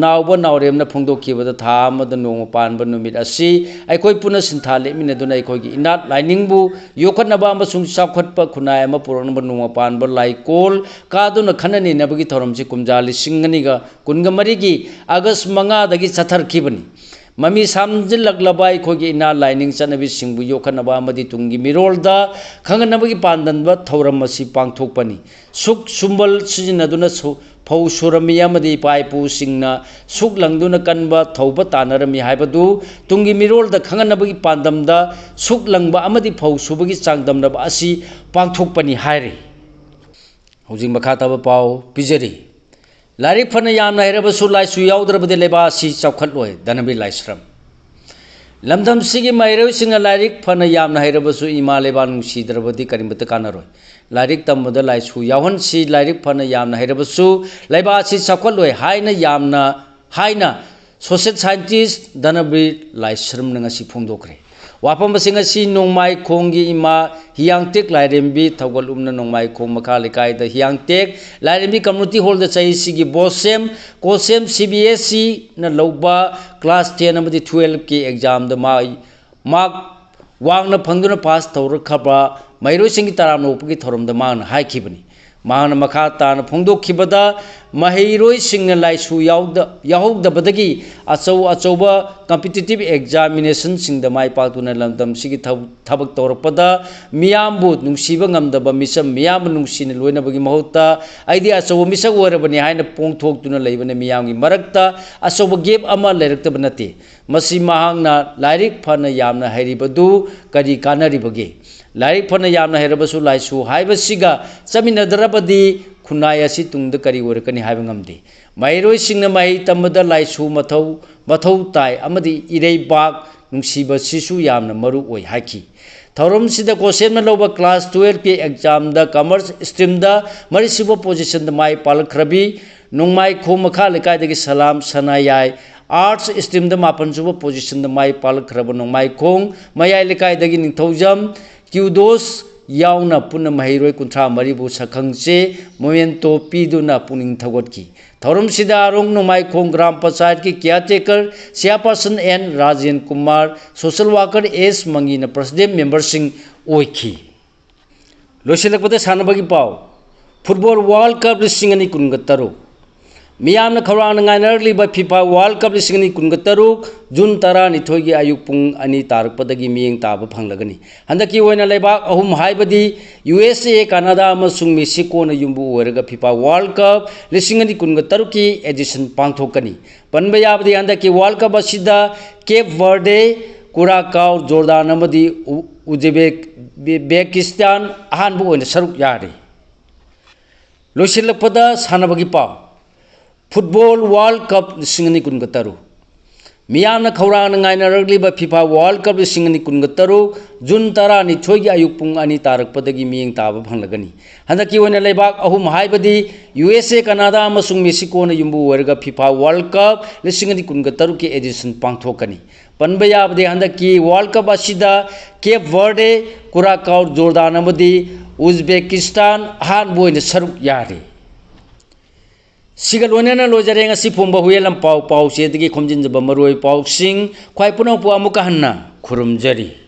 ꯅꯥꯎꯕ ꯅꯥꯎꯔꯦꯝꯅ ꯐꯣꯡꯗꯣꯛꯈꯤꯕꯗ ꯊꯥ ꯑꯃꯗ ꯅꯣꯡꯃ ꯄꯥꯟꯕ ꯅꯨꯃꯤꯠ ꯑꯁꯤ ꯑꯩꯈꯣꯏ ꯄꯨꯟꯅ ꯁꯤꯟꯊꯥ ꯂꯦꯞꯃꯤꯟꯅꯗꯨꯅ ꯑꯩꯈꯣꯏꯒꯤ ꯏꯅꯥꯠ ꯂꯥꯏꯅꯤꯡꯕꯨ ꯌꯣꯛꯈꯠꯅꯕ ꯑꯃꯁꯨꯡ ꯆꯥꯎꯈꯠꯄ ꯈꯨꯟꯅꯥꯏ ꯑꯃ ꯄꯨꯔꯛꯅꯕ ꯅꯣꯡꯃ ꯄꯥꯟꯕ ꯂꯥꯏꯀꯣꯜ ꯀꯥꯗꯨꯅ ꯈꯟꯅ ꯅꯩꯅꯕꯒꯤ ꯊꯧꯔꯝꯁꯤ ꯀꯨꯝꯖꯥ ꯂꯤꯁꯤꯡ ꯑꯅꯤꯒ ꯀꯨꯟꯒ ꯃꯔꯤꯒꯤ ꯑꯥꯒꯁ ꯃꯉꯥꯗꯒꯤ ꯆꯠꯊꯔꯛꯈꯤꯕꯅꯤ꯫ ꯃꯃꯤ ꯁꯥꯝꯖꯤꯜꯂꯛꯂꯕ ꯑꯩꯈꯣꯏꯒꯤ ꯏꯅꯥꯠ ꯂꯥꯏꯅꯤꯡ ꯆꯠꯅꯕꯤꯁꯤꯡꯕꯨ ꯌꯣꯛꯈꯠꯅꯕ ꯑꯃꯗꯤ ꯇꯨꯡꯒꯤ ꯃꯤꯔꯣꯜꯗ ꯈꯪꯍꯟꯅꯕꯒꯤ ꯄꯥꯟꯗꯝꯗ ꯊꯧꯔꯝ ꯑꯁꯤ ꯄꯥꯡꯊꯣꯛꯄꯅꯤ꯫ ꯁꯨꯛ ꯁꯨꯝꯕꯜ ꯁꯤꯖꯤꯟꯅꯗꯨꯅ ꯁꯨ-, ꯐꯧ ꯁꯨꯔꯝꯃꯤ ꯑꯃꯗꯤ ꯏꯄꯥ ꯏꯄꯨꯁꯤꯡꯅ ꯁꯨꯛ ꯂꯪꯗꯨꯅ ꯀꯟꯕ ꯊꯧꯕ ꯇꯥꯟꯅꯔꯝꯃꯤ ꯍꯥꯏꯕꯗꯨ ꯇꯨꯡꯒꯤ ꯃꯤꯔꯣꯜꯗ ꯈꯪꯍꯟꯅꯕꯒꯤ ꯄꯥꯟꯗꯝꯗ ꯁꯨꯛ ꯂꯪꯕ ꯑꯃꯗꯤ ꯐꯧ ꯁꯨꯕꯒꯤ ꯆꯥꯡꯗꯝꯅꯕ ꯑꯁꯤ ꯄꯥꯡꯊꯣꯛꯄꯅꯤ ꯍꯥꯏꯔꯤ꯫ ꯍꯧꯖꯤꯛ ꯃꯈꯥ ꯇꯥꯕ ꯄꯥꯎ ꯄꯤꯖꯔꯤ꯫ ꯂꯥꯏꯔꯤꯛ ꯐꯅ ꯌꯥꯝꯅ ꯍꯩꯔꯕꯁꯨ ꯂꯥꯏꯁꯨ ꯌꯥꯎꯗ꯭ꯔꯕꯗꯤ ꯂꯩꯕꯥꯛ ꯑꯁꯤ ꯆꯥꯎꯈꯠꯂꯣꯏ꯫ ꯙꯅꯕꯤꯔ ꯂꯥꯏꯁ꯭ꯔꯝ꯫ ꯂꯝꯗꯝꯁꯤꯒꯤ ꯃꯍꯩꯔꯣꯏꯁꯤꯡꯅ ꯂꯥꯏꯔꯤꯛ ꯐꯅ ꯌꯥꯝꯅ ꯍꯩꯔꯕꯁꯨ ꯏꯃꯥ ꯂꯩꯕꯥꯛ ꯅꯨꯡꯁꯤꯗ꯭ꯔꯕꯗꯤ ꯀꯔꯤꯃꯠꯇ ꯀꯥꯟꯅꯔꯣꯏ꯫ ꯂꯥꯏꯔꯤꯛ ꯇꯝꯕꯗ ꯂꯥꯏꯁꯨ ꯌꯥꯎꯍꯟꯁꯤ꯫ ꯂꯥꯏꯔꯤꯛ ꯐꯅ ꯌꯥꯝꯅ ꯍꯩꯔꯕꯁꯨ ꯂꯩꯕꯥꯛ ꯑꯁꯤ ꯆꯥꯎꯈꯠꯂꯣꯏ ꯍꯥꯏꯅ ꯌꯥꯝꯅ, ꯍꯥꯏꯅ social scientist ꯙꯅꯕꯤꯔ ꯂꯥꯏꯁ꯭ꯔꯝꯅ ꯉꯁꯤ ꯐꯣꯡꯗꯣꯛꯈ꯭ꯔꯦ꯫ ꯋꯥꯐꯝꯁꯤꯡ ꯑꯁꯤ ꯅꯣꯡꯃꯥꯏꯈꯣꯡꯒꯤ ꯏꯃꯥ ꯍꯤꯌꯥꯡꯇꯦꯛ ꯂꯥꯏꯔꯦꯝꯕꯤ ꯊꯧꯒꯜ ꯎꯝꯅ ꯅꯣꯡꯃꯥꯏꯈꯣꯡ ꯃꯈꯥ ꯂꯩꯀꯥꯏꯗ ꯍꯤꯌꯥꯡꯇꯦꯛ ꯂꯥꯏꯔꯦꯝꯕꯤ community hall ꯗ ꯆꯍꯤꯁꯤꯒꯤ ꯕꯣꯁꯦꯝ, ꯀꯣꯁꯦꯝ C B S E ꯅ ꯂꯧꯕ class ten ꯑꯃꯗꯤ twelve ꯀꯤ exam ꯗ ꯃꯥꯏ mark ꯋꯥꯡꯅ ꯐꯪꯗꯨꯅ pass ꯇꯧꯔꯛꯈ꯭ꯔꯕ ꯃꯍꯩꯔꯣꯏꯁꯤꯡꯒꯤ ꯇꯔꯥꯝꯅ ꯑꯣꯛꯄꯒꯤ ꯊꯧꯔꯝꯗ ꯃꯍꯥꯛꯅ ꯍꯥꯏꯈꯤꯕꯅꯤ꯫ ꯃꯍꯥꯛꯅ ꯃꯈꯥ ꯇꯥꯅ ꯐꯣꯡꯗꯣꯛꯈꯤꯕꯗ, ꯃꯍꯩꯔꯣꯏꯁꯤꯡꯅ ꯂꯥꯏꯁꯨ ꯌꯥꯎꯗ-, ꯌꯥꯎꯍꯧꯗꯕꯗꯒꯤ ꯑꯆꯧ ꯑꯆꯧꯕ competitive examination ꯁꯤꯡꯗ ꯃꯥꯏ ꯄꯥꯛꯇꯨꯅ ꯂꯝꯗꯝꯁꯤꯒꯤ ꯊꯕ-, ꯊꯕꯛ ꯇꯧꯔꯛꯄꯗ ꯃꯤꯌꯥꯝꯕꯨ ꯅꯨꯡꯁꯤꯕ ꯉꯝꯗꯕ ꯃꯤꯆꯝ ꯃꯤꯌꯥꯝꯕꯨ ꯅꯨꯡꯁꯤꯅ ꯂꯣꯏꯅꯕꯒꯤ ꯃꯍꯨꯠꯇ ꯑꯩꯗꯤ ꯑꯆꯧꯕ ꯃꯤꯁꯛ ꯑꯣꯏꯔꯕꯅꯤ ꯍꯥꯏꯅ ꯄꯣꯡꯊꯣꯛꯇꯨꯅ ꯂꯩꯕꯅ ꯃꯤꯌꯥꯝꯒꯤ ꯃꯔꯛꯇ ꯑꯆꯧꯕ gap ꯑꯃ ꯂꯩꯔꯛꯇꯕ ꯅꯠꯇꯦ꯫ ꯃꯁꯤ ꯃꯍꯥꯛꯅ ꯂꯥꯏꯔꯤꯛ ꯐꯅ ꯌꯥꯝꯅ ꯍꯩꯔꯤꯕꯗꯨ ꯀꯔꯤ ꯀꯥꯟꯅꯔꯤꯕꯒꯦ? ꯂꯥꯏꯔꯤꯛ ꯐꯅ ꯌꯥꯝꯅ ꯍꯩꯔꯕꯁꯨ ꯂꯥꯏꯁꯨ ꯍꯥꯏꯕꯁꯤꯒ ꯆꯠꯃꯤꯟꯅꯗ꯭ꯔꯕꯗꯤ ꯈꯨꯟꯅꯥꯏ ꯑꯁꯤ ꯇꯨꯡꯗ ꯀꯔꯤ ꯑꯣꯏꯔꯛꯀꯅꯤ ꯍꯥꯏꯕ ꯉꯝꯗꯦ꯫ ꯃꯍꯩꯔꯣꯏꯁꯤꯡꯅ ꯃꯍꯩ ꯇꯝꯕꯗ ꯂꯥꯏꯁꯨ ꯃꯊꯧ, ꯃꯊꯧ ꯇꯥꯏ ꯑꯃꯗꯤ ꯏꯔꯩꯕꯥꯛ ꯅꯨꯡꯁꯤꯕꯁꯤꯁꯨ ꯌꯥꯝꯅ ꯃꯔꯨ ꯑꯣꯏ ꯍꯥꯏꯈꯤ꯫ ꯊꯧꯔꯝꯁꯤꯗ ꯀꯣꯁꯦꯝꯅ ꯂꯧꯕ class twelve ꯀꯤ exam ꯗ commerce stream ꯗ ꯃꯔꯤꯁꯨꯕ position ꯗ ꯃꯥꯏ ꯄꯥꯛꯂꯛꯈ꯭ꯔꯕꯤ ꯅꯣꯡꯃꯥꯏꯈꯣꯡ ꯃꯈꯥ ꯂꯩꯀꯥꯏꯗꯒꯤ ꯁꯂꯥꯝ ꯁꯅꯥꯌꯥꯏ, arts stream ꯗ ꯃꯥꯄꯟ ꯁꯨꯕ position ꯗ ꯃꯥꯏ ꯄꯥꯛꯂꯛꯈ꯭ꯔꯕ ꯅꯣꯡꯃꯥꯏꯈꯣꯡ ꯃꯌꯥꯏ ꯂꯩꯀꯥꯏꯗꯒꯤ ꯅꯤꯡꯊꯧꯖꯝ ꯀ꯭ꯌꯨꯗꯣꯁ ꯌꯥꯎꯅ ꯄꯨꯟꯅ ꯃꯍꯩꯔꯣꯏ ꯀꯨꯟꯊ꯭ꯔꯥ ꯃꯔꯤꯕꯨ ꯁꯛꯈꯪꯆꯦ memento ꯄꯤꯗꯨꯅ ꯄꯨꯛꯅꯤꯡ ꯊꯧꯒꯠꯈꯤ꯫ ꯊꯧꯔꯝꯁꯤꯗ ꯑꯔꯣꯡ ꯅꯣꯡꯃꯥꯏꯈꯣꯡ ꯒ꯭ꯔꯥꯝ ꯄꯟꯆꯥꯌꯠꯀꯤ caretaker chairperson N Rajen Kumar, social worker S ꯃꯪꯒꯤꯅ president member ꯁꯤꯡ ꯑꯣꯏꯈꯤ꯫ ꯂꯣꯏꯁꯤꯜꯂꯛꯄꯗ ꯁꯥꯟꯅꯕꯒꯤ ꯄꯥꯎ꯫ Football World Cup ꯂꯤꯁꯤꯡ ꯑꯅꯤ ꯀꯨꯟꯒ ꯇꯔꯨꯛ꯫ ꯃꯤꯌꯥꯝꯅ ꯈꯧꯔꯥꯡꯅ ꯉꯥꯏꯅꯔꯛꯂꯤꯕ FIFA World Cup ꯂꯤꯁꯤꯡ ꯑꯅꯤ ꯀꯨꯟꯒ ꯇꯔꯨꯛ ꯖꯨꯟ ꯇꯔꯥꯅꯤꯊꯣꯏꯒꯤ ꯑꯌꯨꯛ ꯄꯨꯡ ꯑꯅꯤ ꯇꯥꯔꯛꯄꯗꯒꯤ ꯃꯤꯠꯌꯦꯡ ꯇꯥꯕ ꯐꯪꯂꯒꯅꯤ꯫ ꯍꯟꯗꯛꯀꯤ ꯑꯣꯏꯅ ꯂꯩꯕꯥꯛ ꯑꯍꯨꯝ ꯍꯥꯏꯕꯗꯤ U S A, Canada ꯑꯃꯁꯨꯡ Mexico ꯅ ꯌꯨꯝꯕꯨ ꯑꯣꯏꯔꯒ FIFA World Cup ꯂꯤꯁꯤꯡ ꯑꯅꯤ ꯀꯨꯟꯒ ꯇꯔꯨꯛꯀꯤ edition ꯄꯥꯡꯊꯣꯛꯀꯅꯤ꯫ ꯄꯟꯕ ꯌꯥꯕꯗꯤ ꯍꯟꯗꯛꯀꯤ World Cup ꯑꯁꯤꯗ Cape Verde, Curacao, Jordan ꯑꯃꯗꯤ ꯎ-, ꯎꯖꯕꯦꯛ-, ꯕꯦ-, ꯕꯦꯀꯤꯁꯇꯥꯟ ꯑꯍꯥꯟꯕ ꯑꯣꯏꯅ ꯁꯔꯨꯛ ꯌꯥꯔꯤ꯫ ꯂꯣꯏꯁꯤꯜꯂꯛꯄꯗ ꯁꯥꯟꯅꯕꯒꯤ ꯄꯥꯎ꯫ Football World Cup ꯂꯤꯁꯤꯡ ꯑꯅꯤ ꯀꯨꯟꯒ ꯇꯔꯨꯛ꯫ ꯃꯤꯌꯥꯝꯅ ꯈꯧꯔꯥꯡꯅ ꯉꯥꯏꯅꯔꯛꯂꯤꯕ ꯐꯤꯐꯥ ꯋꯥꯔꯜ ꯀꯞ ꯂꯤꯁꯤꯡ ꯑꯅꯤ ꯀꯨꯟꯒ ꯇꯔꯨꯛ ꯖꯨꯟ ꯇꯔꯥꯅꯤꯊꯣꯏꯒꯤ ꯑꯌꯨꯛ ꯄꯨꯡ ꯑꯅꯤ ꯇꯥꯔꯛꯄꯗꯒꯤ ꯃꯤꯠꯌꯦꯡ ꯇꯥꯕ ꯐꯪꯂꯒꯅꯤ꯫ ꯍꯟꯗꯛꯀꯤ ꯑꯣꯏꯅ ꯂꯩꯕꯥꯛ ꯑꯍꯨꯝ, ꯍꯥꯏꯕꯗꯤ ꯌꯨ ꯑꯦꯁ ꯑꯦ, ꯀꯅꯥꯗꯥ ꯑꯃꯁꯨꯡ ꯃꯦꯛꯁꯤꯀꯣꯅ ꯌꯨꯝꯕꯨ ꯑꯣꯏꯔꯒ ꯐꯤꯐꯥ ꯋꯥꯔꯜ ꯀꯞ ꯂꯤꯁꯤꯡ ꯑꯅꯤ ꯀꯨꯟꯒ ꯇꯔꯨꯛꯀꯤ ꯑꯦꯗꯤꯁꯟ ꯄꯥꯡꯊꯣꯛꯀꯅꯤ꯫ ꯄꯟꯕ ꯌꯥꯕꯗꯤ, ꯍꯟꯗꯛꯀꯤ ꯋꯥꯔꯜ ꯀꯞ ꯑꯁꯤꯗ ꯀꯦꯞ ꯚꯔꯗꯦ, ꯀꯨꯔꯥꯀꯥꯎ, ꯖꯣꯔꯗꯥꯟ ꯑꯃꯗꯤ ꯎꯖꯕꯦꯀꯤꯁꯇꯥꯟ ꯑꯍꯥꯟꯕ ꯑꯣꯏꯅ ꯁꯔꯨꯛ ꯌꯥꯔꯤ꯫ ꯁꯤꯒ ꯂꯣꯏꯅꯅ ꯂꯣꯏꯖꯔꯦ ꯉꯁꯤ ꯐꯣꯡꯕ ꯍꯨꯌꯦꯟ ꯂꯥꯟꯄꯥꯎ ꯄꯥꯎꯆꯦꯗꯒꯤ ꯈꯣꯝꯖꯤꯟꯖꯕ ꯃꯔꯨꯑꯣꯏꯕ ꯄꯥꯎꯁꯤꯡ꯫ ꯈ꯭ꯋꯥꯏ ꯄꯨꯝꯅꯃꯛꯄꯨ ꯑꯃꯨꯛꯀ ꯍꯟꯅ ꯈꯨꯔꯨꯝꯖꯔꯤ꯫